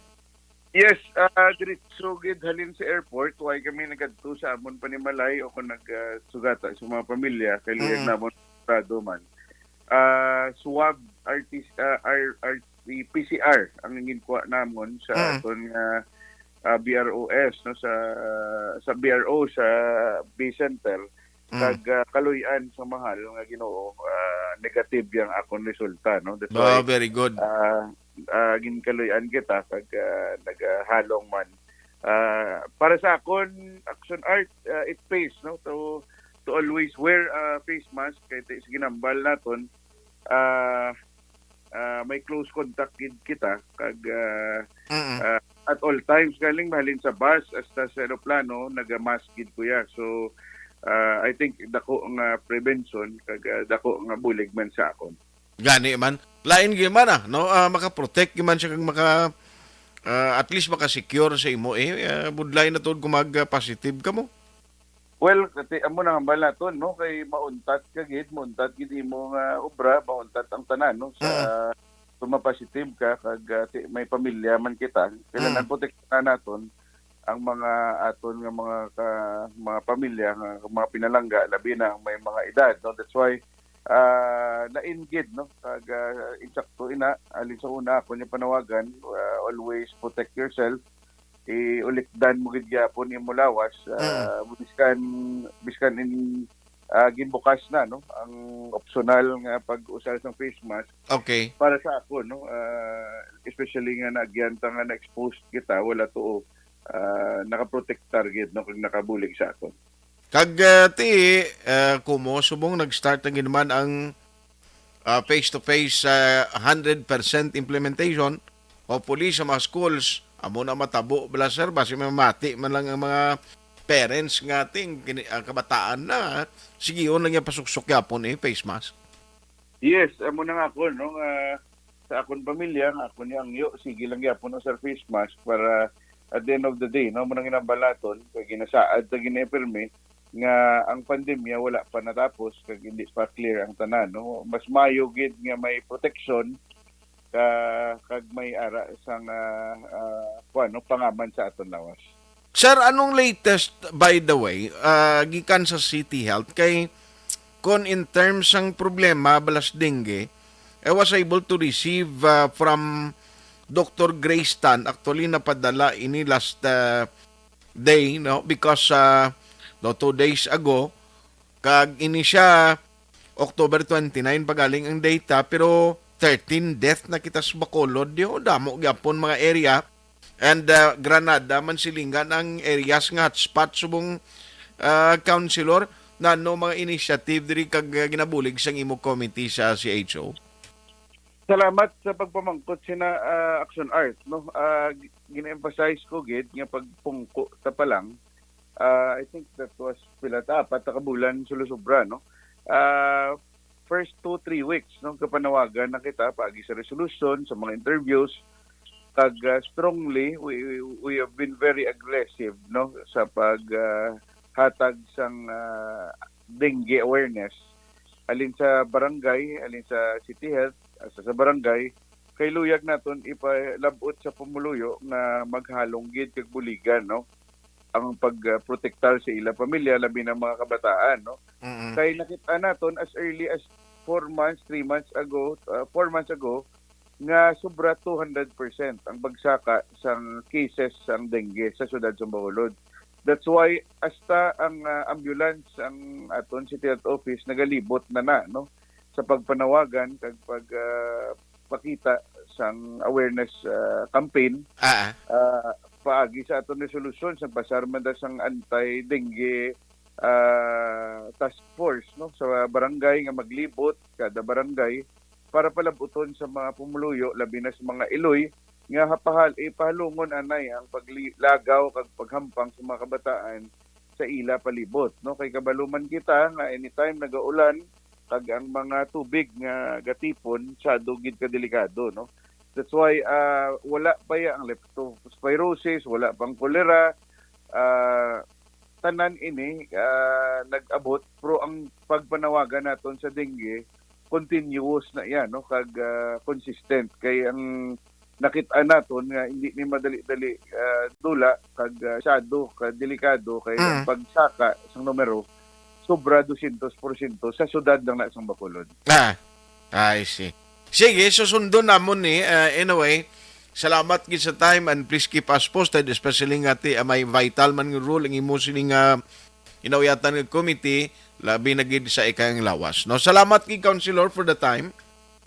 Yes, ah, diretso gid halin sa airport, way kami nagadto sa amon panimalay o kung nag, ah, sugata sa mga pamilya, kay luyag Mm. namon prado man. Ah, swab, R T, ah, R, R T P C R ang ginkuha namon sa Mm. aton nga, ah, B R O S, no, sa, sa B R O, sa B Center. Mm. Kag, ah, kaluy-an sa mahal nga Ginoo, ah, negative yang akon resulta, no? That's Oh, why, very good. ah, ah, ginkaluy-an kita kag, ah, nagahalong man. Ah, para sa akon, Action Art, ah, it pays, no? To, to always wear, ah, face mask kay ti-, sa ginambal naton, ah, ah, may close contact gid kita kag, ah, Mm. ah, at all times, galing mahalin sa bus hasta sa eroplano, naga-mask gid ko ya. So, ah, I think dako nga prevention kag, ah, dako nga bulig man sa akon. Gani man. Lain gyud man, ah, no? Ah, maka-protect gyud man siya kag maka, ah, at least maka-secure sa imo, eh. Ah, budlay na tuod kung mag-positive ka mo. Well, kati, amo na hambal naton, no? Kay mauntat ka gid, mauntat gid imo nga obra, mauntat ang tanan, no? Sa Mm. kung mapositive ka, kag, ah, ti-, may pamilya man kita, kailangan Mm. protektahan naton ang mga aton nga mga ka-, mga pamilya, nga mga pinalangga, labi na ang may mga edad, no? That's why, ah, lain gid, no? Kag, ah, insakto ina, alin sa una, ako niya panawagan, ah, always protect yourself. Iulikdan mo gid gyapon imo lawas, ah, Mm. biskan, biskan in, ah, ginbukas na, no, ang optional nga pag-usar sang face mask. Okay. Para sa ako, no, ah, especially nga naagyan ta nga na-exposed kita, wala tuo, ah, nakaprotektar gid, no, kag nakabulig sa aton. Kag, ah, ti, ah, kumo subong nag-start na gid man ang, ah, face-to-face, ah, hundred percent implementation, hopefully sa mga schools, amo na matabo bala, sir, basi mamati man lang ang mga parents nga ting kini, ang kabataan na, sige, yun lang yung pasuksok yapon, eh, face mask. Yes, amo na nga ako, no, nga sa akon pamilya, nga ako ni Angyo, sige lang gyapon ang sir face mask para at the end of the day, no, mo nang ginambalaton, kay ginasaad ta gini pirmi nga ang pandemya wala pa natapos kag hindi pa clear ang tanan, no. Mas mayo gid nga may proteksyon ka, kag may ara sang, ah, ah, kuwan, no, pangaman sa aton lawas. Sir, anong latest, by the way, ah, gikan sa City Health? Kay, kung in terms sang problema, balas dengue, I was able to receive, ah, from Doctor Grace Tan. Actually, napadala ini last, ah, day, no? Because, ah, no, two days ago, kag ini siya, October twenty-nine pa galing ang data, pero thirteen death na kita sa Bacolod. Yo, damo gyapon mga area. And, uh, Granada man silingan ang areas nga hotspot subong, uh, councilor. Nano mga initiative diri kag, uh, ginabulig sang imo committee sa C H O? Salamat sa pagpamangkot sina, uh, Action Art, no? Uh, gi-, gina-emphasize ko gid nga pagpungko ta pa lang, uh, I think that was pila ta, apat na ka bulan sulusubra, no? Uh, first two, three weeks, no, kapanawagan na kita paagi sa resolution, sa mga interviews, kag, uh, strongly, we, we, we have been very aggressive, no, sa pag, uh, hatag sang, uh, dengue awareness, alin sa barangay, alin sa city health, uh, sa, sa barangay, kay luyag naton ipalab-ot sa pumuluyo nga maghalong gid kag buligan, no, ang pagprotektar sa ila pamilya, labi na mga kabataan, no. Mm-mm. Kay nakita naton as early as four months, three months ago, ah, four months ago, nga sobra two hundred percent ang pagsaka sang cases sang dengue sa siyudad sa Bacolod. That's why hasta ang, ah, ambulance, ang aton City Health Office nagalibot na na, no, sa pagpanawagan kag pag, ah, pakita sang awareness, ah, campaign, Ah, ah. ah, paagi sa aton resolusyon sa pasar man da sang anti-dengue, ah, task force, no, sa barangay nga maglibot kada barangay para palabuton sa mga pumuluyo, labi na sa mga iloy nga hapahal-, ipahalungon anay ang paglagaw kag paghampang sa mga kabataan sa ila palibot, no? Kay kabalo man kita nga anytime nagaulan, kag ang mga tubig nga gatipon, sado gid ka delikado, no? That's why, ah, wala pa ya ang leptospirosis, wala pang kolera, ah, tanan ini, ah, nag-abot, pero ang pagpanawagan naton sa dengue, continuous na iya, no? Kag, ah, consistent. Kay ang nakit-an naton nga hindi ni madali-dali, ah, dula kag, ah, sado ka delikado kay ang Mm. pagsaka sang numero sobra dosyentos porsyento sa syudad lang na sang Bacolod. Ah, I see. Sige, susundon namon ni, ah, anyway, salamat gid sa time and please keep us posted, especially nga ti, ah, may vital man nga role ang imo sining, ah, inauyatan nga committee, labi na gid sa ikang lawas, no? Salamat gid, Councilor, for the time.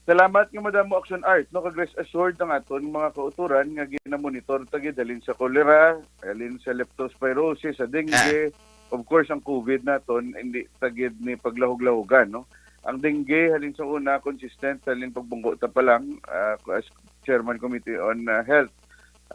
Salamat nga madamo, Action Art, no, kag rest assured ang aton mga kautoran nga ginamonitor ta gid halin sa cholera, halin sa leptospirosis, sa dengue, Ah. of course ang COVID naton hindi ta gid ni paglahog-lahogan, no. Ang dengue halin sa una consistent halin pagbungko ta pa lang, ah, as Chairman Committee on, ah, Health.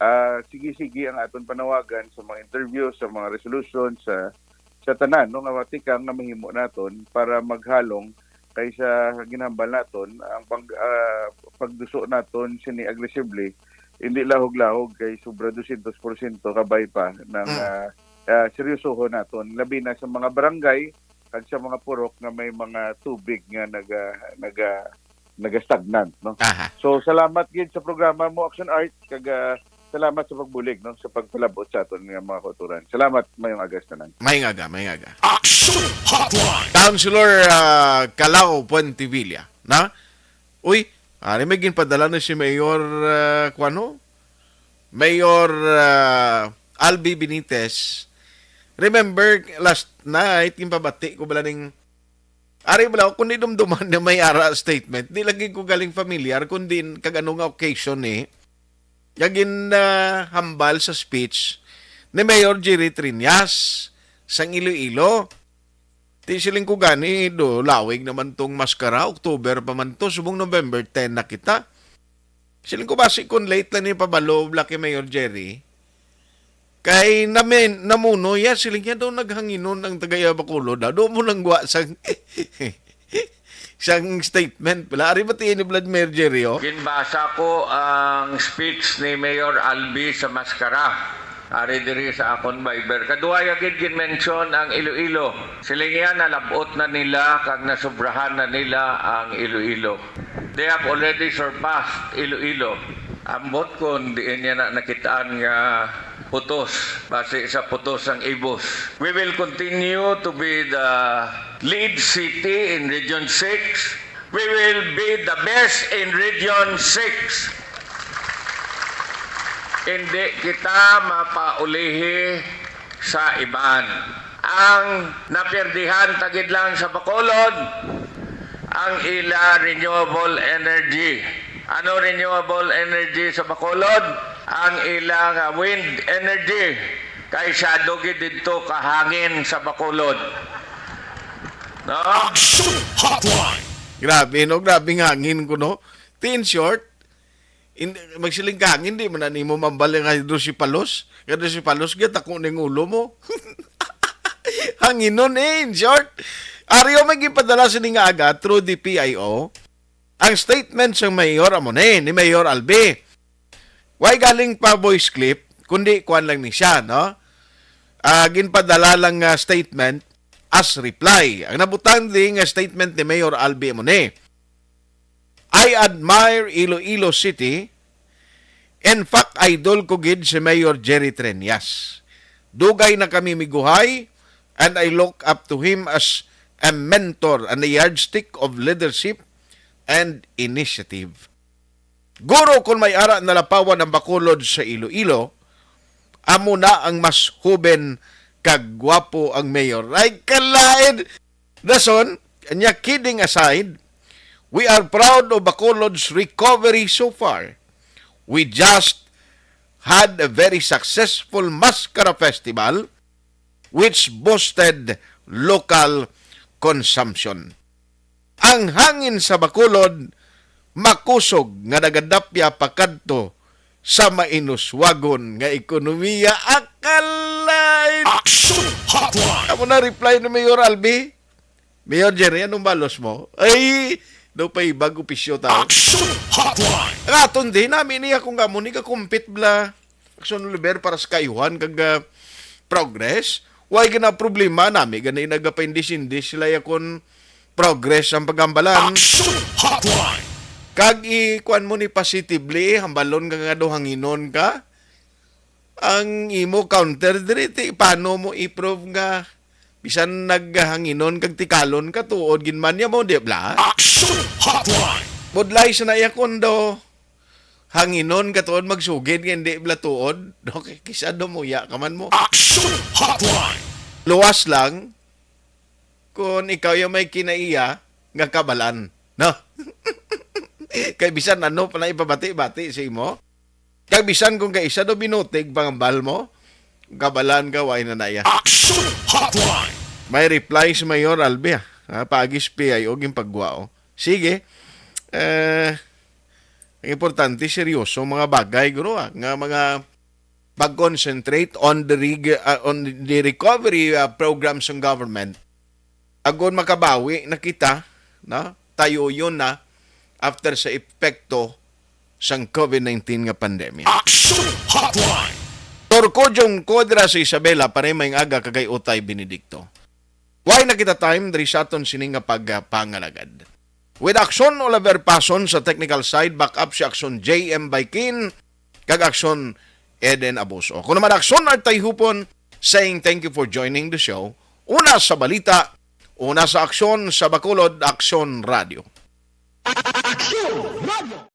Ah, sige-sige ang aton panawagan sa mga interview, sa mga resolution, sa sa tanan, no, nga matikang nga mahimo naton para maghalong kay sa ginhambal naton ang pag, ah, pagduso naton sini aggressively, hindi lahog-lahog kay sobra dosyentos porsyento kabay pa ng, Mm. ah, ah, seryosohon naton, labi na sa mga barangay kag sa mga purok nga may mga tubig nga naga-, naga-, nagastagnant, no? Aha. So, salamat gid sa programa mo, Action Art, kag, ah, salamat sa pagbulig, no, sa pagpalabot sa aton nga mga kautoran. Salamat, mayong aga sa tanan. Mayong aga, mayong aga. Action Hotline. Councilor, ah, Calao Puentevilla, na? Uy, ari may ginpadala na si Mayor, ah, kuwano? Mayor, ah, Albi Benitez. Remember last night, ginpabati ko bala ning, ari bala, kung di dumduman na may ara statement, di lagi ko galing familiar kung di kag ano nga occasion ni. Nga gin, ah, hambal sa speech ni Mayor Jerry Triñas sang Iloilo. Ti siling ko gani, do, lawig naman tong maskara, October pa man to, subong November ten na kita. Siling ko, basi kung late lang ni pabalo, bala kay Mayor Jerry, kay namin, namuno ya, siling niya daw naghanginon ang taga Bacolod, daw mo nang gwa sang, sang statement. Wala, ari ba ti ini, Vladimir Jerry, oh? Ginbasa ko ang speech ni Mayor Albi sa maskara. Ari diri sa akon Viber. Kaduha ya gid gin-mention ang Iloilo. Siling niya, nalab-ot na nila kag nasobrahan na nila ang Iloilo. They have already surpassed Iloilo. Ambot kon diin niya na nakitaan nga putos basi sa putos sang ibos. We will continue to be the lead city in Region six. We will be the best in Region six. Hindi kita mapaulihi sa iban. Ang napirdihan ta gid lang sa Bacolod, ang ila renewable energy. Ano renewable energy sa Bacolod? Ang ila nga wind energy. Kay sado gid didto kahangin sa Bacolod. No? Action Hotline. Grabe, no? Grabe nga hangin ko, no? Ti in short, in, magsiling ka hangin, di man na nimo mambal nga hydrocephalus. Hydrocephalus, gid, ako ning ulo mo. Hanginon, eh, in short. Ari o may gipadala sini nga aga through the P I O. Ang statement sa mayor amo ni, ni Mayor Albi. Way galing pa voice clip, kundi kuwan lang ni siya, no? Ah, ginpadala lang nga statement as reply. Ang nabutang di nga statement ni Mayor Albi amo ni, "I I admire Iloilo City. In fact, idol ko gid si Mayor Jerry Treñas. Dugay na kami miguhay, and I look up to him as a mentor and a yardstick of leadership and initiative. Guro, kung may ara nalapawan ang Bacolod sa Iloilo, amo na ang mas huben kag gwapo ang mayor. Ay, kalain! Dason, nya, kidding aside, we are proud of Bacolod's recovery so far. We just had a very successful Mascara Festival, which boosted local consumption. Ang hangin sa Bacolod makusog nga nagadapya pakadto sa mainuswagon nga ekonomiya. Akalay! Action Hotline! Amo na reply ni Mayor Albi. Mayor Jerry, anong balos mo? Ay, daw pa'y bago pisyo tao. Action Hotline! Ang aton din, nami niya kung amo ni kakumpit bla. Action Oliver para sa kayuhan kag, ah, progress. Why gina problema nami gani nagapaindis-indis sila ya kon progress ang pagambalan. Action Hotline! Kag i-kuan mo ni positively, hambalon ka nga daw hanginon ka. Ang imo counter diri, ti, paano mo i-prove nga bisan naghanginon kag tikalon ka, tuod gid man niya mo, di bla? Action Hotline! Budlay sa naiya kondo, hanginon ka tuod magsugid nga hindi bla tuod. Okay, kisa dumuya ka man mo. Action Hotline! Luwas lang kung ikaw yung may kinaiya nga kabalan, no? Kay bisan ano pa na ipabati-bati sa imo. Kag bisan kung kaisa do binutig pangambal mo, kabalan ka, way na naya. Action Hotline! May reply si Mayor Albi, ah. Ah, pagis P I O gin pagwa, oh. Sige. Eh, ang importante, seryoso mga bagay, guro, ah, nga mga pag-concentrate on the reg-, ah, on the recovery, ah, programs ng government. Agon makabawi na kita, no? Tayo yun na after sa epekto sang COVID nineteen nga pandemya. Action Hotline! Torco Jong Kodra sa Isabela, pare, may aga kagay Utay Benedicto. Why na kita time diri sa aton sini nga pagpangalagad? With Action Oliver Pason sa technical side, back up si Action J M Baikin, kag Action Eden Abuso. Ako naman, Action Artay Hupon, saying thank you for joining the show. Una sa balita, una sa aksyon, sa Bacolod, Action Radio. Action Radio!